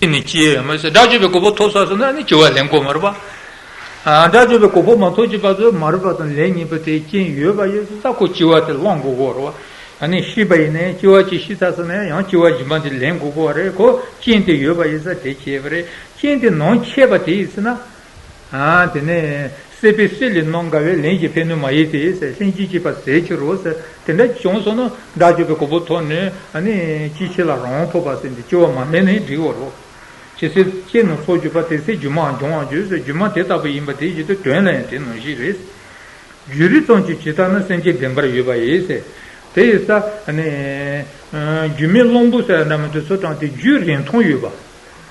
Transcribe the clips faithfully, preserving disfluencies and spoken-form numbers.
ནི་སྐྱེ་ཡོད་མ་ཟད། དགྲ་བཅོམ་པའི་གོ་འཕང་ཐོབ་ཚར་སོང་ན་ནི་སྐྱེ་བ་ལེན་དགོས་མ་རེད་པ། ཨ། དགྲ་བཅོམ་པའི་གོ་འཕང་མ་ཐོབ་ཀྱི་བར་དུ་མ་རིག་པ་དང་ལས་ཉོན་པོ་དེ་རྐྱེན་ཡོད་པ་ཡོད་ཙང་ཁོ་སྐྱེ་བ་དེ་བླང་དགོས་ཀྱི་རེད་པ། ཨ་ནི་ཤི་བ་ཡིན་ནའི་སྐྱེ་བ་གཅིག་ཤི་ཚར་སོང་ན་ཡང་སྐྱེ་བ་གཞན་པ་དེ་ལེན་དགོས་ཀྱི་རེད། ཁོ་རྐྱེན་དེ་ཡོད་པ་ཡོད་ཙང་དེ་བྱས་པ་རེད། རྐྱེན་དེ་ནང་ཆད་པ་དེ་ཡིན་ཟེར་ན། ཨ། དེ་ནས་སྲེད་པས་སྲེད་ལས་ནང་འགལ་བས། ལན་གཞན་ཕན་གནོད་མ་ཡིན་ཏེ་ཟེར། ལྷན་ཅིག་སྐྱེས་པ་ཟད་ཕྱིར་རོ་ཟེར། དེ་འདྲ་བྱུང་སོང་ན་དགྲ་བཅོམ་པའི་གོ་འཕང་ཐོབ་ནས་ཨ་ནི་ཅི་ཕྱིར་ལ་རང་དབང་ཐོབ་པ་ཟེར་འདི་སྐྱེ་བ་མ་ལེན་ནས་འགྲིག་གོ་རོ། ཇི་སྲིད་སྐྱེས་ནས་སྲོག་གཅོད་པ། དེ་སྲིད་སྒྱུ་མའང་འབྱུང་བར་འགྱུར་ཟེར། སྒྱུ་མ་དེ་ལྟ་བུ་ཡིན་པ་དེ་བཞིན་དུ་དོན་ལ་ཡང་དེ་ནང་བཞིན་རེད། སྦྱོར་རིག་ཙམ་གྱིས་ཇི་ལྟར་ན། སེམས་ཅན་བདེན་པར་ཡོད་པ་ཡིན་ཟེར། དེ་ཡིན་ཙང་ནི་སྒྱུ་མའི་གླང་པོ་ཟེར་འདྲ་མི་འདུག་ཚུལ་དྲངས་ཏེ་རྒྱུ་རིང་ཐུང་ཡོད་པ།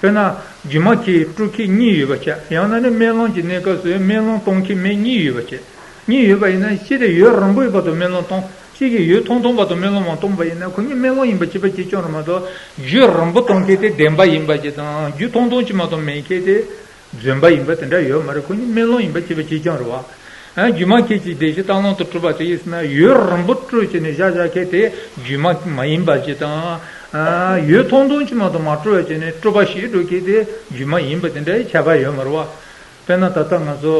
དཔེར་ན་སྒྱུ་མ་མཁན་སྤྲུལ་མཁན་གཉིས་ཡོད་པ་བྱས། ཡང་ན་ནི་སྨོན་ལམ་གྱི་གནས་སྐབས་སུ་སྨོན་ལམ་གཏོང་མཁན་མི་གཉིས་ཡོད་པ་བྱས། གཉིས་ཡོད་པ་ཡིན་ན་གཅིག་དེ་ཡུན་རིང་པོའི་བར་དུ་སྨོན་ལམ་གཏོང་། གཅིག་གིས་ཡུན་ཐུང་ཐུང་བར་དུ་སྨོན་ལམ་མ་གཏོང་པ་ཡིན་ན་ཁོ་གཉིས་སྨོན་ལམ་ཡིན་པ་གཅིག་པ་གཅིག་རྐྱང་རེད་མ་གཏོགས། རྒྱུ་རིང་པོ་གཏོང་མཁན་དེ་བདེན་པ་ཡིན་པ་ཅིག་དང་། རྒྱུ་ཐུང་ཐུང་ཅིག་མ་གཏོགས་མེད་མཁན་དེ་རྫུན་པ་ཡིན་པ་དེ་འདྲ་ཡོད་མ་རེད། ཁོ་གཉིས་སྨོན་ལམ་ཡིན་པ་གཅིག་པ་གཅིག་རྐྱང་རེད་པ། ཨ། སྒྱུ་མ་མཁན་གྱིས་བདེ་གཤེགས་རྟ་གླང་དུ་སྤྲུལ་པ་དེ་ཡིན་ཟེར་ན་ཡུན་རིང་པོ་སྤྲུལ་བྱས་ནས་བཞག་བཞག་མཁན་དེ་སྒྱུ་མ་མ་ཡིན་པ་ཅིག་དང་། ཨ། ཡུན་ཐུང་ཐུང་ཅིག་མ་གཏོགས་མ་སྤྲུལ་བ་བྱས་ནས་སྤྲུལ་པ་ཞིག་འགྲོ་མཁན་དེ་སྒྱུ་མ་ཡིན་པ་དེ་འདྲའི་ཁྱད་པར་ཡོད་མ་རེད་པ། དཔེར་ན་ད་ལྟ་ང་ཚོ་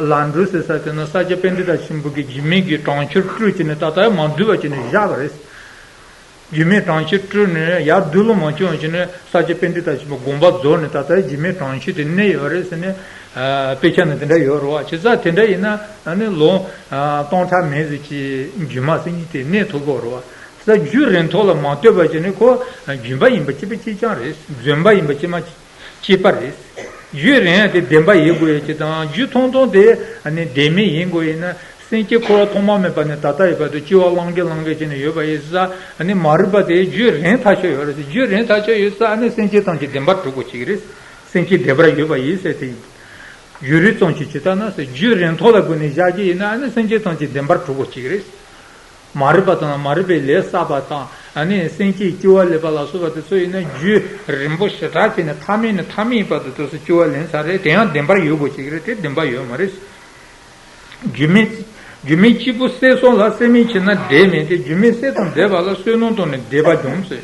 ལམ་འགྲོ་ཟེར་ས་དེ་ན་ས་སྐྱ་པཎྜི་ཏ་ཆེན་པོ་གིས་སྒྱུ་མའི་གི་གྲོང་ཁྱེར་སྤྲུལ་བྱས་ནས་ད་ལྟ་ཡང་མ་འདུས་པ་བྱས་ནས་བཞག་པ་རེད། སྒྱུ་མའི་གྲོང་ཁྱེར་སྤྲུལ་ནས་ཡར་མདུན་ལ་མ་བྱུང་བ་བྱས་ནས་ས་སྐྱ་པཎྜི་ཏ་ཆེན་པོ་དགོངས་པ་རྫོགས་ནས་ད་ལྟ་སྒྱུ་མའི་གྲོང་ཁྱེར་དེ་གནས་ཡོད་རེད་ཟེར་ནས། ཨ། དཔེ་ཆ་ནང་དེ་འདྲ་ཡོད་རེད་པ། བྱས་ཙང་དེ་འདྲ་ཡིན་ན་ཨ་ནི་ལོ་ཨ་སྟོང་ཕྲག་མན་ཟིག་ཅིག་སྒྱུ་མ་ཟེར་མཁན་དེ་གནས་ཐུབ་ཀྱི་ཡོད་རེད་པ། བྱས་ཙང་རྒྱུ་རིང་ཐུང་ལ་མ་ལྟོས་པ་བྱས་ནས་ཁོ་སྒྱུ་མ་ཡིན་པ་གཅིག་པ་གཅིག་རྐྱང་རེད། རྫུན་པ་ཡིན་པ་གཅིག་མ་གཅིག་པ་རེད། རྒྱུ་རིང་ཡ་དེ་བདེན་པ་ཡིན་དགོས་ཡ་གཅིག་དང་། རྒྱུ་ཐུང་ཐུང་དེ་ཨ་ནི་བདེན་མེད་ཡིན་དགོས་ཡིན་ན། སེམས་ཅན་འཁོར་བ་ཐོག་མ་མེད་པ་ནས་ད་ལྟ་ཡོད་བར་དུ་སྐྱེ་བ་བླང་གིན་བླང་གིན་བྱས་ནས་ཡོད་པ་ཡིན་ཙང་། ཨ་ནི་མ་རིག་པ་དེ་རྒྱུ་རིང་ཐག་ཆོད་ཡོད་རེད། རྒྱུ་རིང་ཐག་ཆོད་ཡོད་ཙང་ཨ་ནི་སེམས་ཅན་ཐམས་ཅད་བདེན་པར་གྲུབ་དགོས་ཀྱི་རེད། སེམས་ཅན་བདེན་པར་ཡོད་པ་ཡིན་ཟེར་དེ་ཡིན། སྦྱོར་རིག་ཙམ་གྱིས་ཇི་ལྟར་ན་ཟེར། རྒྱུ་རིང་ཐུང་ལ་བསྒུགས་ནས་བཞག་རྒྱུ་ཡིན་ན་ཨ་ནི་སེམས་ཅན་ཐམས་ཅད་བདེན་པར་གྲུབ་དགོས་ཀྱི་རེད། མ་རིག་པ་དང་མ་རིག་པའི་ལས་བསགས་པ་དང་། ཨ་ནི་སེམས་ཅན་སྐྱེ་བ་ལེན་པ་ལ་སོགས་པ་དེ་ཚོ་ཡིན་ན་རྒྱུ་རིང་པོ་ཞེ་དྲག་བྱས་ནས་ཐ་མལ་ནས་ཐ་མལ་བར་དུ་དུས་སུ་སྐྱེ་བ་ལེན་ས་རེད། དེ་ཡང་བདེན་པར་ཡོད་དགོས་ཀྱི་རེད། དེ་བདེན་པ་ཡོད་མ་རེད། རྒྱུ་མེད། རྒྱུ་མེད་གཅིག་པུ་བསད་སོང་ལ་བསད་མིན་བྱས་ན་བདེ་མེད་དེ། རྒྱུ་མེད་བསད་དང་བདེ་བ་ལ། བསོད་ནམས་བཏང་ནས་བདེ་བ་འབྱུང་ཟེར།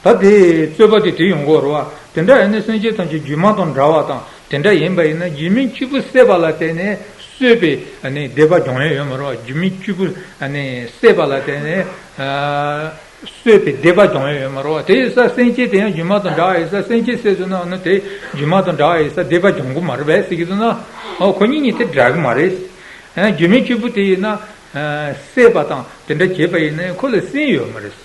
ད་དེ་རྩོད་པ་དེ་དེ་ཡོང་གི་ཡོད་རེད་པ། དེ་འདྲ་ཡིན་ན་སེམས་ཅན་ཐམས་ཅད་སྒྱུ་མ་དང་འདྲ་བ་དང་དེ་འདྲ་ཡིན་པ་ཡིན་ན། རྒྱུ་མེད་གཅིག་པུ་བསད་པ་ལ་བརྟེན་ནས་གསོད་པའི་ཨ་ནི་བདེ་བ་འབྱུང་ཡ་ཡོད་མ་རེད་པ། རྒྱུ་མེད་གཅིག་པུ་ཨ་ནི་བསད་པ་ལ་བརྟེན་ནས་ཨ་གསོད་པའི་བདེ་བ་འབྱུང་ཡ་ཡོད་མ་རེད་པ། དེ་ཡིན་ཙང་སེམས་ཅན་དེ་ཡང་སྒྱུ་མ་དང་འདྲ་བ་ཡིན་ཙང་། སེམས་ཅན་བསད་ཟེར་ན་ཨ་ནི་དེ་སྒྱུ་མ་དང་འདྲ་བ་ཡིན་ཙང་བདེ་བ་འབྱུང་གི་མ་རེད་པས་ཟེར་གྱི་འདུག་ན། ཨོ། ཁོ་གཉིས་གཉིས་དེ་འདྲ་གི་མ་རེད། ཨ་རྒྱུ་མེད་གཅིག་པུ་དེ་ཡིན་ན་ཨ་བསད་པ་དང་དེ་འདྲ་བྱས་པ་ཡིན་ན་ཁོ་ལ་སེམས་ཡོད་མ་རེད།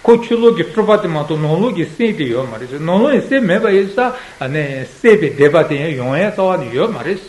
ཁོ་ཕྱི་ལོགས་ཀྱི་སྤྲུལ་པ་དེ་མ་གཏོགས་ནང་ལོགས་ཀྱི་སེམས་དེ་ཡོད་མ་རེད། ནང་ལོགས་ཀྱི་སེམས་མེད་པ་ཡིན་ཙང་ཨ་ནི་བསད་པའི་བདེ་བ་དེ་ཡང་ཡོང་ཡའི་རྩ་བ་ནས་ཡོད་མ་རེད།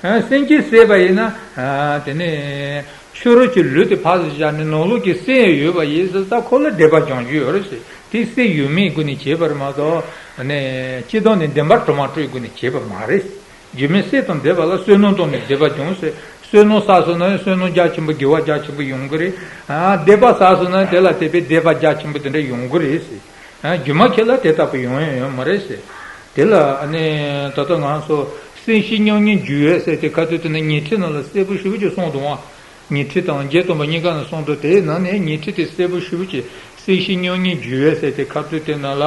ཨ་སེམས་ཅན་བསད་པ་ཡིན་ན་ཨ་དེ་ནས་ཕྱི་རོལ་གྱི་ལུས་དེ་ཕར་བཞག་ནས་ནང་ལོགས་ཀྱི་སེམས་ཡོད་པ་ཡིན་ཙང་ཁོ་ལ་བདེ་བ་འབྱུང་རྒྱུ་ཡོད་རེད་ཟེར། དེ་སེམས་ཡོད་མེད་སྒོ་ནས་བྱས་པ་རེད་མ་གཏོགས་ཨ་ནི་སྤྱིར་བཏང་ནས་བདེན་པར་གྲུབ་མ་གྲུབ་སྒོ་ནས་བྱས་པ་མ་རེད། རྒྱུ་མེད་བསད་དང་བདེ་བ་ལ། བསོད་ནམས་བཏང་ནས་བདེ་བ་འབྱུང་ཟེར། བསོད་ནམས་བསགས་སོང་ན་བསོད་ནམས་རྒྱ་ཆེན་པོ་དགེ་བ་རྒྱ་ཆེན་པོ་ཡོང་གི་རེད། ཨ་སྡིག་པ་བསགས་སོང་ན་དེ་ལ་དད་པའི་སྡིག་པ་རྒྱ་ཆེན་པོ་དེ་འདྲ་ཡོང་གི་རེད་ཟེར། ཨ་སྒྱུ་མ་མཁན་ལ་དེ་ལྟ་བུ་ཡོང་ཡ་ཡོད་མ་རེད་ཟེར། དེ་ལ་ཨ་ནི་ད་ལྟ་ང་ཚོ་སེམས་ཤེས་མྱ་ངན་འཇུག་ཡས་ཟེར་དེ་ཁ་ཐུག་དེ་ནི་ཉི་ཁྲི་ནང་ལ་གསལ་པོ་ཞེ་པོ་ཅིག་གསུངས་འདུག་ཨ། ཉི་ཁྲི་དང་བརྒྱད་སྟོང་པ་གཉིས་ཀ་ནས་གསུངས་འདུག་དེའི་ནང་ནས་ཉི་ཁྲི་དེ་གསལ་པོ་ཞེ་པོ་ཅིག་སེམས་ཤེས་མྱ་ངན་འཇུག་ཡས་ཟེར་དེ་ཁ་ཐུག་དེ་ནང་ལ་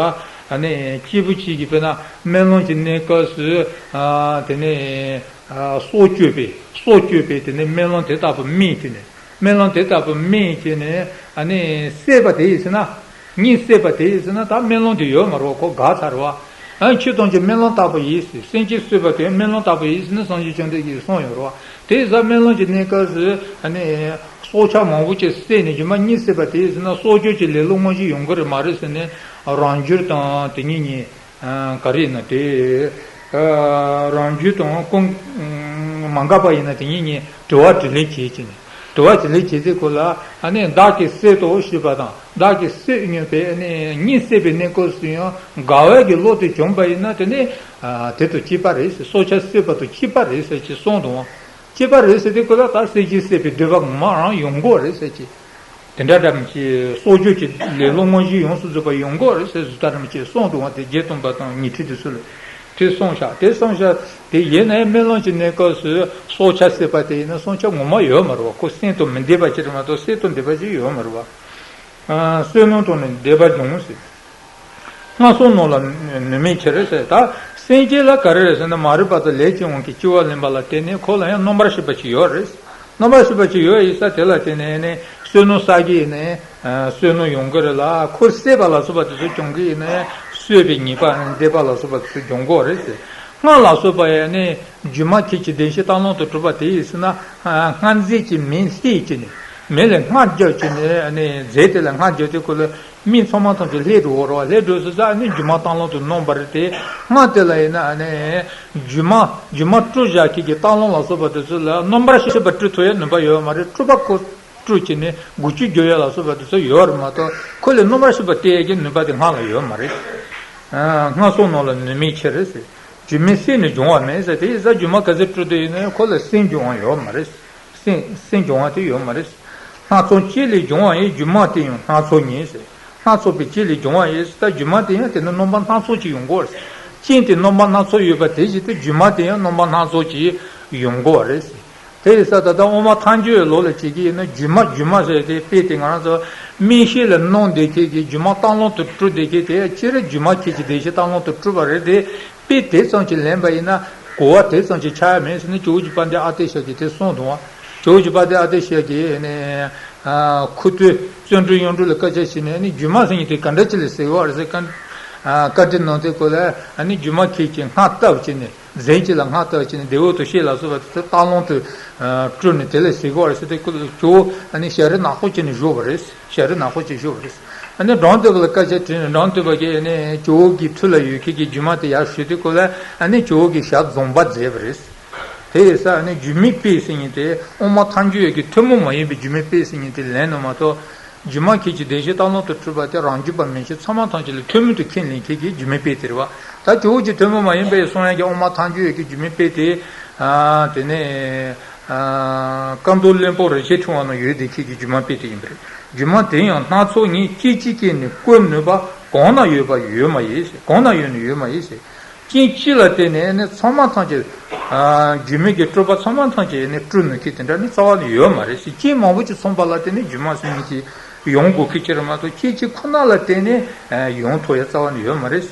ཨ་ནི་སྐྱེས་བུ་གཅིག་གིས་དཔེར་ན་སྨོན་ལམ་གྱི་གནས་སྐབས་སུ་ཨ་དེ་ནས་ཨ་སྲོག་གཅོད་པའི་སྲོག་གཅོད་པའི་དེ་ནས་སྨོན་ལམ་དེ་ལྟ་བུ་སྨིན་དེ་ནས་སྨོན་ལམ་དེ་ལྟ་བུ་སྨིན་དེ་ནས་ཨ་ནི་བསད་པ་དེ་ཡིན་ཟེར་ན། གཉིད་སད་པ་དེ་ཡིན་ཟེར་ན་ད་སྨོན་ལམ་དེ་ཡོད་མ་རེད་པ། ཁོ་འགག་ཚར་རེད་པ། ཨ་ཆོས་ཐམས་ཅད་སྨོན་ལམ་ལྟ་བུ་ཡིན་ཟེར། སེམས་ཅན་གསོད་པ་དེ་སྨོན་ལམ་ལྟ་བུ་ཡིན་ཟེར་ནས་སངས་རྒྱས་བཅོམ་ལྡན་འདས་ཀྱིས་གསུངས་ཡོད་རེད་པ། དེ་ཡིན་ཙང་སྨོན་ལམ་གྱི་གནས་སྐབས་སུ་ཨ་ནི་སྲོག་ཆགས་མང་པོ་ཅིག་བསད་ནས་རྗེས་མ་གཉིད་སད་པ་དེ་ཡིན་ཟེར་ན་སྲོག་གཅོད་ཀྱི་ལེ་ལོ་དངོས་གཞི་ཡོང་གི་རེད་མ་རེད་ཟེར་ནས་རང་འགྱུར་དང་དེ་གཉིས་གཉིས། ཨ་ག་རེ་ཡིན་ན་དེ། ཨ་རང་རྒྱུད་དང་ཀུན། ཨ་མ་འགགས་པ་ཡིན་ན་དེ་གཉིས་གཉིས་དྲི་བ་དྲིས་ལན་བྱེད་ཀྱི་ནི། དྲི་བ་དྲིས་ལན་བྱེད་དུས་ཁོ་ལ་ཨ་ནི་བདག་གིས་བསད་དོ་ཞུས་པ་དང་བདག་གིས་བསད་མྱོང་པའི་ཨ་ནི་གཉིད་སད་པའི་གནས་སྐབས་སུ་ཡང་དགའ་བའི་གི་བློ་དེ་བྱུང་པ་ཡིན་ན་དེ་ནི་ཨ་དེ་དང་གཅིག་པ་རེད་ཟེར། སྲོག་ཆགས་བསད་པ་དང་གཅིག་པ་རེད་ཟེར་གྱི་གསུངས་འདུག་གཅིག་པ་རེད་ཟེར་དུས་ཁོ་ལ་ད་སྲོག་གཅོད་བསད་པའི་འདོད་པ་ངོ་མ་རང་ཡོང་གི་རེད་ཟེར་གྱི། དེ་འདྲ་འདྲ་མི་ཅིག་སྲོག་གཅོད་ཀྱི་ལེ་ལོ་དངོས་གཞི་ཡོངས་སུ་རྫོགས་པ་ཡོང་གི་རེད་ཟེར་ཟུར་ལྟ་འདྲ་མི་ཅིག་གསུངས་འདུག་པ། དེ་བརྒྱད་སྟོང་པ་དང་ཉི་ཁྲི་དེ་ཚོ་ལ་དེ་གསུངས་ཤག་དེ་གསུངས་ཤག་དེ་ཡིན་ནའི་སྨོན་ལམ་གྱི་གནས་སྐབས་སུ་སྲོག་ཆགས་བསད་པ་དེ་ཡིན་ན་སྲོག་ཆགས་ངོ་མ་ཡོད་མ་རེད་པ། ཁོ་སེམས་དང་མི་ལྡན་པ་ཅིག་རེད་མ་གཏོགས་སེམས་དང་ལྡན་པ་ཅིག་ཡོད་མ་རེད་པ། ཨ་བསོད་ནམས་བཏང་ནས་བདེ་བ་འབྱུང་ཟེར། སྔར་སོང་ནོར་ལ་ནུས་མེད་ཕྱིར་ཟེར། ད་སེམས་ཅན་ལ་ག་རེ་རེད་ཟེར་ན། མ་རིག་པ་དང་ལས་ཀྱི་དབང་གིས་སྐྱེ་བ་ལེན་པ་ལ་བརྟེན་ནས་ཁོ་ལ་ཡང་རྣམ་པར་ཤེས་པ་ཅིག་ཡོད་རེད། རྣམ་པར་ཤེས་པ་ཅིག་ཡོད་ཡིན་ས་དེ་ལ་བརྟེན་ནས་ནི་བསོད་ནམས་བསགས་ཀྱི་ཡིན་ནའི་བསོད་ནམས་ཡོང་གི་རེད་ལ། ཁོ་སྲེད་པ་ལ་སོགས་པ་དེ་ཚོ་སྐྱོང་གི་ཡིན་ནའི་གསོད་པའི་ཉེས་པ་འདོད་པ་ལ་སོགས་པ་དེ་ཚོ་སྦྱོང་གི་རེད་ཟེར། སྔགས་ལ་སོགས་པ་ཡང་ནི་སྒྱུ་མ་ཁྱེད་ཀྱི་བདེན་བཞི་རྟ་གླང་དུ་གྲུབ་པ་དེ་ཡིན་ཟེར་ན། སྔར་མཛད་ཀྱི་མེ་ལྷས་ཀྱི་ནི་མེ་ལ་སྔགས་བརྒྱབ་ཀྱི་ནི་ནི་རྫས་དེ་ལ་སྔགས་བརྒྱབ་དུས་ཁོ་ལ། མི་ཚང་མ་ཐམས་ཅད་ལྷས་འགྲོ་བ་རེད་བ། ལྷས་འགྲོ་ཟེར་ས་ནི་སྒྱུ་མ་རྟ་གླང་དུ་སྣང་བ་རེད་དེ། སྔགས་དེ་ལ་ཡིན་ན་ནི་སྒྱུ་མ་སྒྱུ་མ་སྤྲུལ་བཞག་མཁན་གྱི་རྟ་གླང་ལ་སོགས་པ་དེ་ཚོ་ལ་རྣམ་པར་ཤེས་པ་སྤྲུལ་ཐུབ་ཡ་ནུས་པ་ཡོད་མ་རེད། སྤྲུལ་པ་ཁོ་སྤྲུལ་གྱི་ནི་འགུལ་སྐྱོད་རྒྱག་ཡ་ལ་སོགས་པ་དེ་ཚོ་ཡོད་རེད་མ་གཏོགས། ཁོ་ལས་རྣམ་པར་ཤེས་པ་སྟེར་ཡ་གི་ནུས་པ་དེ་སྔགས་ལ་ཡོད་མ་རེད། སྔགས་སོགས་ནང་ལ་ནུས་མེད་ཕྱིར་ཟེར། སྒྱུ་མའི་སྲེད་ནི་སྦྱོང་བ་མེད་ཟེར། དེ་ཡིན་ས་སྒྱུ་མ་ག་ཚོད་སྤྲུལ་དུ་ཡིན་ནའི་ཁོ་ལ་སེམས་སྦྱོང་བ་ཡོད་མ་རེད། སེམས་སེམས་སྦྱོང་བ་དེ་ཡོད་མ་རེད། སྣ་ཚོགས་རྐྱེན་ལས་སྦྱོང་བ་ཡི། སྒྱུ་མ་དེ་ཡང་སྣ་ཚོགས་ཉིད་ཟེར། སྣ་ཚོགས་པའི་རྐྱེན་ལས་སྦྱོང་བ་ཡི་ཟེར། ད་སྒྱུ་མ་དེ་ཡང་དེ་ནི་རྣམ་པ་སྣ་ཚོགས་ཀྱིས་ཡོང་གི་ཡོད་རེད། རྐྱེན་དེ་རྣམ་པ་སྣ་ཚོགས་ཡོད་པ་དེ་བཞིན་དུ་སྒྱུ་མ་དེ་ཡང་རྣམ་པ་སྣ་ཚོགས་ཀྱིས་ཡོང་གི་ཡོད་རེད། དེ་ཡིན་ས་ད་ལྟ་དབུ་མ་ཐལ་འགྱུར་བའི་ལུགས་ལ་བྱེད་ཀྱི་ཡིན་ན། སྒྱུ་མ་སྒྱུ་མ་ཟེར་དེ་དཔེ་དེ་ང་རང་ཚོ་མིག་ཤེས་ལ་སྣང་བསྡད་མཁན་གྱི་སྒྱུ་མ་རྟ་གླང་དུ་སྤྲུལ་བསྡད་མཁན་དེ་སྤྱིར་སྒྱུ་མ་ཁྱེད་ཀྱི་བདེན་བཞི་རྟ་གླང་དུ་སྤྲུལ་པ་རེད་དེ། དཔེ་དེ་ཙམ་ཅིག་ལེན་པ་ཡིན་ན་གོ་བ་དེ་ཙམ་ཅིག་ཆགས་ཡ་མེད་ཟེར་ནས་ཇོ་བོ་རྗེ་དཔལ་ལྡན་ཨ་ཏི་ཤ་གིས་དེ་གསུངས་འདུག་བ། ཇོ་བོ་རྗེ་དཔལ་ལྡན་ཨ་ཏི་ཤ་གིས་ནས་ཁུ་སྟོད་བརྩོན་འགྲུས་གཡུང་དྲུང་ལ་སྐད་ཆ་བྱས་ནས་ནི་སྒྱུ་མ་ཟེར་མཁན་དེ་ག་འདྲ་ཅིག་ལ་ཟེར་བ་རེད་ཟེར། བཀའ་འདྲི་གནང་དུས་སྐབས་ལ་ནི་སྒྱུ་མ་ཁྱེད་ཀྱིས་སྔགས་བཏབ་བྱས་ནས་རྫས་ཅིག་ལ་སྔགས་བཏབ་བྱས་ནས་བདེ་བོ་དུ་ཤེས་ལ་སོགས་པ་དེ་ཚོ་རྟ་གླང་དུ་སྤྲུལ་ནས་དེ་ལ་ཟེར་བ་རེད་ཟེར། དེ་སྐབས་ལ་ཇོ་བོ་ཞལ་རས་ནག་པོ་བྱས་ནས་བཞུགས་པ་རེད། ཞལ་རས་ནག་པོ་ཅིག་བཞུགས་པ་རེད། ཨ་ནི་འབྲོམ་སྟོན་པ་ལ་སྐད་ཆ་དྲིས་ནས་འབྲོམ་སྟོན་པ་གིས་ཨ་ནི་ཇོ་བོ་གི་ཐུགས་ལ་ཡོད་མཁན་གྱི་སྒྱུ་མ་དེ་ཡར་ཞུས་དུས་སྐབས་ལ་ཨ་ནི་ཇོ་བོ་གིས་ཞལ་འཛུམ་པ་མཛད་པ་རེད། དེ་ཡིན་ས་ཨ་ནི་སྒྱུ་མའི་དཔེ་ཟེར་མཁན་དེ་དབུ་མ་ཐལ་འགྱུར་ཡོད་ཀྱི་ཐུན་མོང་མ་ཡིན་པའི་སྒྱུ་མའི་དཔེ་ཟེར་མཁན་དེ་ལེན་ནོ་མ་གཏོགས། སྒྱུ་མ་ཁྱེད་ཀྱི་བདེན་བཞི་རྟ་གླང་དུ་སྤྲུལ་པ་དེ་རང་རྒྱུད་པ་མན་ཆད་ཚང་མ་ཐམས་ཅད་ལ་ཐུན་མོང་དུ་ཁས་ལེན་མཁན་གྱི་སྒྱུ་མའི་དཔེ་དེ་རེད་བ། ད་ཇོ་བོ་གི་ཐུན་མོང་མ་ཡིན་པའི་གསུང་ཡག་གི་དབུ་མ་ཐལ་འགྱུར་ཡོད་ཀྱི་སྒྱུ་མའི་དཔེ་དེ། དེ་ནས། ཀ་འདོད་བློན་པོ་རིན་ཆེན་ཕྲེང་བ་ནང་ཡོད་བསྡད་མཁན་གྱི་སྒྱུ་མ་དཔེ་དེ་ཡིན་པ་རེད། སྒྱུ་མ་དེ་ཡང་སྣ་ཚོགས་ཉིད། རྐྱེན་གཅིག་གིས་ནི་བསྐུལ་ནུས་པ། གང་ན་ཡོད་པ་ཡོད་མ་ཡིན་ཟེར། གང་ན་ཡོད་ནི་ཡོད་མ་ཡིན་ཟེར། རྐྱེན་གཅིག་ལ་བརྟེན་ནས་ནི་ཚང་མ་ཐམས་ཅད། སྒྱུ་མའི་གི་སྤྲུལ་པ་ཚང་མ་ཐམས་ཅད་ནི་སྤྲུལ་ནུས་མཁན་དེ་འདྲ་ནི་རྩ་བ་ནས་ཡོད་མ་རེད་ཟེར། རྐྱེན་མང་པོ་ཅིག་ཚང་པ་ལ་བརྟེན་ནས་སྒྱུ་མ་ཟེར་མཁན་ཅིག་ཡོང་དགོས་མཁན་ཅིག་རེད་མ་གཏོགས། རྐྱེན་གཅིག་ཁོ་ན་ལ་བརྟེན་ནས་ཡོང་ཐུབ་ཡ་རྩ་བ་ནས་ཡོད་མ་རེད།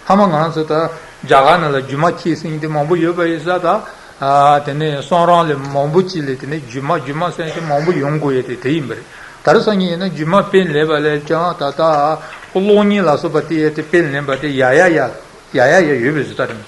ཐ་མ་ང་རང་ཚོ་ད་རྒྱ་གར་ནང་ལ་སྒྱུ་མ་མཁས་ཟེར་མཁན་དེ་མང་པོ་ཡོད་པ་ཡིན་ས། ད་དེ་ནས་བསམ་རིམ་ལས་མང་པོ་ཅིག་ལས་དེ་ནས་སྒྱུ་མ་སྒྱུ་མ་ཟེར་མཁན་དེ་མང་པོ་ཡོང་དགོས་ཡ་དེ་དེ་ཡིན་པ་རེད། ད་རེས་སང་ཉིན་ཡིན་ན་སྒྱུ་མ་དཔེ་ལེན་པ་ལས་ཀྱང་ད་ལྟ་གློག་བརྙན་ལ་སོགས་པ་དེ་ཡ་དེ་དཔེ་ལེན་པ་དེ་ཡ་ཡ་ཡ་ཡ་ཡ་ཡ་ཡོད་པའི་བཟོ་ལྟ་རེད།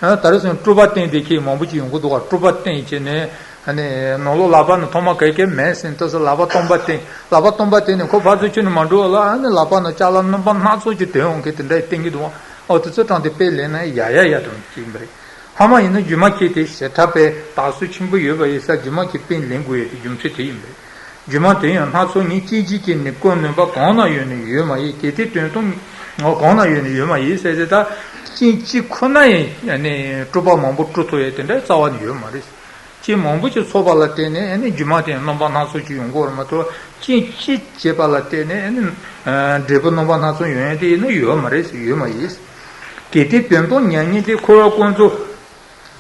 ད་རེས་སང་སྤྲུལ་པ་བསྟན་བསྡད་མཁན་མང་པོ་ཅིག་ཡོང་གི་འདུག་ག་སྤྲུལ་པ་བསྟན་བྱས་ནས། ཨ་ནི་ནང་ལོགས་ལག་པ་ནང་ཐོག་མ་ག་གེ་མེད་ཟེར་ནས་ལྟ་ས་ལག་པ་སྟོང་པ་བསྟན། ལག་པ་སྟོང་པ་བསྟན་ནས་ཁོ་ཕར་ཚུར་ཁྱོན་ནས་མ་འགྲོ་བ་ལ། ཨ་ནི་ལག་པ་ནང་ཅ་ལག་རྣམ་པ་སྣ་ཚོགས་ཀྱི་དོན་ཡོང་མཁན་དེ་འདྲ་བསྟན་གྱི་འདུག་ཨོ་དེ་ཚོ་དྲངས་ཏེ་དཔེ་ལེན་ན་ཡ་ཡ་ཡ་དང་ཅིག་ཡིན་པ་རེད། ཕ་མ་ཡིན་ན་སྒྱུ་མ་མཁས་དེ་ཞེ་དྲག་པའི་དར་སྲོལ་ཆེན་པོ་ཡོད་པ་ཡིན་ས། སྒྱུ་མ་མཁས་དཔེ་ལེན་དགོས་ཡོད་དེ་རྒྱུ་མཚན་དེ་ཡིན་པ་རེད། སྒྱུ་མ་དེ་ཡང་སྣ་ཚོགས་ཉིད། རྐྱེན་གཅིག་གིས་ནི་བསྐུལ་ནུས་པ། གང་ན་ཡོད་ནི་ཡོད་མ་ཡིན། གལ་ཏེ་དོན་དམ་གང་ན་ཡོད་ནི་ཡོད་མ་ཡིན་ཟེར་ཏེ། ད་རྐྱེན་གཅིག་ཁོ་ན་ཡིན་ནི་སྤྲུལ་པ་མང་པོ་སྤྲུལ་ཐུབ་ཡོད་དེ་འདྲ་རྩ་བ་ནས་ཡོད་མ་རེད། རྐྱེན་མང་པོ་ཅིག་ཚོགས་པ་ལ་བརྟེན་ནས་ཨ་ནི་སྒྱུ་མ་དེ་རྣམ་པ་སྣ་ཚོགས་ཅིག་ཡོང་གི་ཡོད་རེད་མ་གཏོགས། རྐྱེན་གཅིག་བྱས་པ་ལ་བརྟེན་ནས་ཨ་ནི་འབྲས་བུ་རྣམ་པ་སྣ་ཚོགས་ཡོང་ཡ་དེ་ཡིན་ན་ཡོད་མ་རེད་ཟེར། ཡོད་མ་ཡིན། གལ་ཏེ་དོན་དམ་མྱ་ངན་འདས། འཁོར་བ་ཀུན་རྫོབ་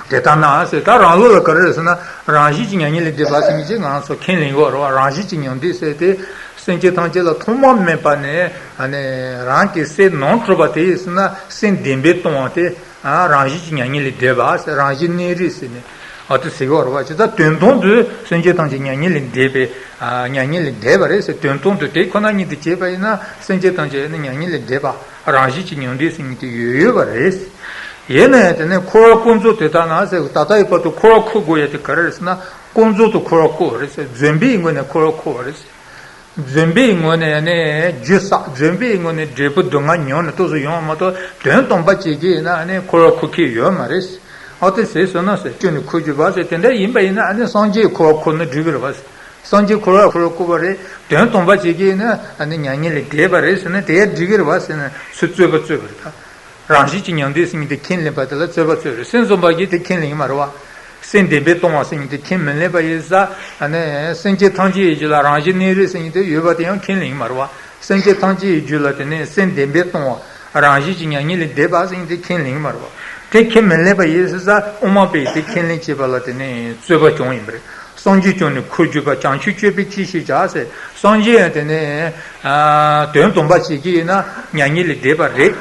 དེ་ལྟ་ན་ཟེར། ད་རང་ལུགས་ལ་ག་རེ་རེད་ཟེར་ན། རང་བཞིན་གྱིས་མྱ་ངན་ལས་འདས་པ་ཟེར་མཁན་ཅིག་ང་རང་ཚོ་ཁས་ལེན་གྱི་ཡོད་རེད་བ། རང་བཞིན་གྱིས་མྱང་འདས་ཟེར་ཏེ། སེམས་ཅན་ཐམས་ཅད་ལ་ཐོག་མ་མེད་པ་ནས་ཨ་ནི་རང་གི་སེམས་ནང་གྲུབ་པ་དེ་ཡིན་ཟེར་ན། སེམས་བདེན་པས་སྟོང་བ་དེ། ཨ། རང་བཞིན་གྱིས་མྱ་ངན་ལས་འདས་པ་ཟེར། རང་བཞིན་གནས་རིག་ཟེར་ནས། ཨ། དེ་ཟེར་གྱི་ཡོད་རེད་བ། བྱས་ཙང་དོན་དམ་དུ་སེམས་ཅན་ཐམས་ཅད་མྱ་ངན་ལས་འདས་པའི། ཨ། མྱ་ངན་ལས་འདས་པ་རེད་ཟེར། དོན་དམ་དུ་དེ་ཁོ་ན་ཉིད་དུ་བྱས་པ་ཡིན་ན། སེམས་ཅན་ཐམས་ཅད་ནི་མྱ་ངན་ལས་འདས་པ། རང་བཞིན་གྱིས་མྱང་འདས་ཟེར་མཁན་དེ་ཡོད་ཡོད་པ་རེད། ཡིན་ན་ཡང་དེ་ནས་འཁོར་བ་ཀུན་རྫོབ་དེ་ལྟ་ན་ཟེར། ད་ལྟ་ཡི་བར་དུ་འཁོར་བར་འཁོར་དགོས་ཡ་དེ་ག་རེ་རེད་ཟེར་ན། ཀུན་རྫོབ་ཏུ་འཁོར་བར་འཁོར་བ་རེད་ཟེར། བརྫུན་པའི་ངོས་ནས་འཁོར་བར་འཁོར་བ་རེད་ཟེར། བརྫུན་པའི་ངོས་ནས་ནི་རྒྱུ་བསགས། བརྫུན་པའི་ངོས་ནས་འབྲས་བུ་སྡུག་བསྔལ་མྱོང་ནས་ཏོག་ཙམ་ཡོང་བ་མ་གཏོགས། དོན་དམ་པ་བྱེད་ཀྱི་ཡིན་ན་ནི་འཁོར་བར་འཁོར་མཁན་ཡོད་མ་རེད། ཨ། དེ་ཟེར་སོང་ན་ཟེར། སྐྱོན་ནི་འཁོར་གྱུར་པ་ཟེར། དེ་འདྲ་ཡིན་པ་ཡིན་ན་ཨ་ནི་སངས་རྒྱས་འཁོར་བར་འཁོར་ན་འགྲིག་གི་རེད་བ་ཟེར། སངས་རྒྱས་འཁོར་བར་འཁོར་བར་འཁོར་བ་རེད། དོན་དམ་པ་བྱེད་ཀྱི་ཡིན་ན་ཨ་ནི་མྱ་ངན་ལས་འདས་པ་རེད་ཟེར་ན་དེ་ཡང་འགྲིག་གི་རེད་བ་ཟེར་ནས་ཚུར་རྩོད་པ་རྩོད་པ་རེད་ད། རང་བཞིན་གྱིས་མྱང་འདས་ཟེར་མཁན་དེ་ཁས་ལེན་པ་དེ་ལ་རྩོད་པ་རྩོད་རེད། སེམས་ཙམ་པ་གིས་དེ་ཁས་ལེན་གྱི་མ་རེད་བ། སེམས་བདེན་པས་སྟོང་བ་ཟེར་མཁན་དེ་ཁས་མི་ལེན་པ་ཡིན་ཙང་། ཨ་ནི་སེམས་ཅན་ཐམས་ཅད་ཡི་རྒྱུད་ལ་རང་བཞིན་གནས་རིག་ཟེར་མཁན་དེ་ཡོད་པ་དེ་ཡང་ཁས་ལེན་གྱི་མ་རེད་བ། སེམས་ཅན་ཐམས་ཅད་ཡི་རྒྱུད་ལ་དེ་ནི་སེམས་བདེན་པས་སྟོང་བ། རང་བཞིན་གྱིས་མྱ་ངན་ལས་འདས་པ་ཟེར་མཁན་དེ་ཁས་ལེན་གྱི་མ་རེད་བ། དེ་ཁས་མི་ལེན་པ་ཡིན་ཙང་དབུ་མ་པས་དེ་ཁས་ལེན་བྱས་པ་ལ་དེ་ནི་རྩོད་པ་བྱུང་ཡིན་པ་རེད། སངས་རྒྱས་སྐྱོན་ནི་འཁོར་གྱུར་པ། བྱང་ཆུབ་སྤྱོད་པས་ཅི་ཞིག་བྱ་ཟེར། སངས་རྒྱས་ཡང་དེ་ནི། ཨ། དོན་དམ་པ་བྱེད་ཀྱི་ཡིན་ན་མྱ་ངན་ལས་འདས་པ་རེད།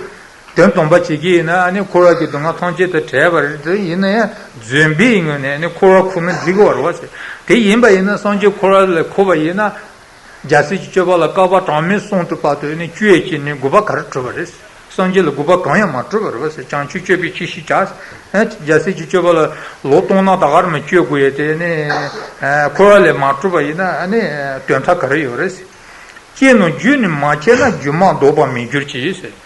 དོན་དམ་པ་བྱེད་ཀྱི་ཡིན་ན་ཨ་ནི་འཁོར་བ་གི་སྡུག་བསྔལ་ཐམས་ཅད་དང་བྲལ་བ་རེད། དེ་ཡིན་ན་ཡང་བརྫུན་པའི་ངོས་ནས་ཨ་ནི་འཁོར་བར་འཁོར་ན་འགྲིག་གི་རེད་བ་ཟེར། དེ་ཡིན་པ་ཡིན་ན་སངས་རྒྱས་འཁོར་བ་ལ་འཁོར་བ་ཡིན་ན། རྒྱལ་སྲས་ཀྱི་སྤྱོད་པ་ལ་བསྐལ་པ་གྲངས་མེད་གསུམ་དུ་བར་དུ་ནི་སྤྱོད་ཡས་ཀྱི་ནི་དགོས་པ་ག་རེ་གྲུབ་པ་རེད། སངས་རྒྱས་ལ་དགོས་པ་གང་ཡང་མ་གྲུབ་པ་རེད་བ་ཟེར། བྱང་ཆུབ་སྤྱོད་པའི་ཆོས་ཤིག་བྱ། རྒྱལ་སྲས་ཀྱི་སྤྱོད་པ་ལ་ལོ་སྟོང་ན་ད་ག་རེ་མ་སྤྱོད་དགོས་ཡས་དེ་ནི་འཁོར་བ་ལས་མ་གྲུབ་པ་ཡིན་ན་ནི་དོན་དག་ག་རེ་ཡོད་རེད་ཟེར། ཅི་ནུས་རྒྱུ་ནི་མ་ཁྱེར་ན་སྒྱུ་མ་ལྡོག་པར་མི་འགྱུར་གྱི་ཟེར།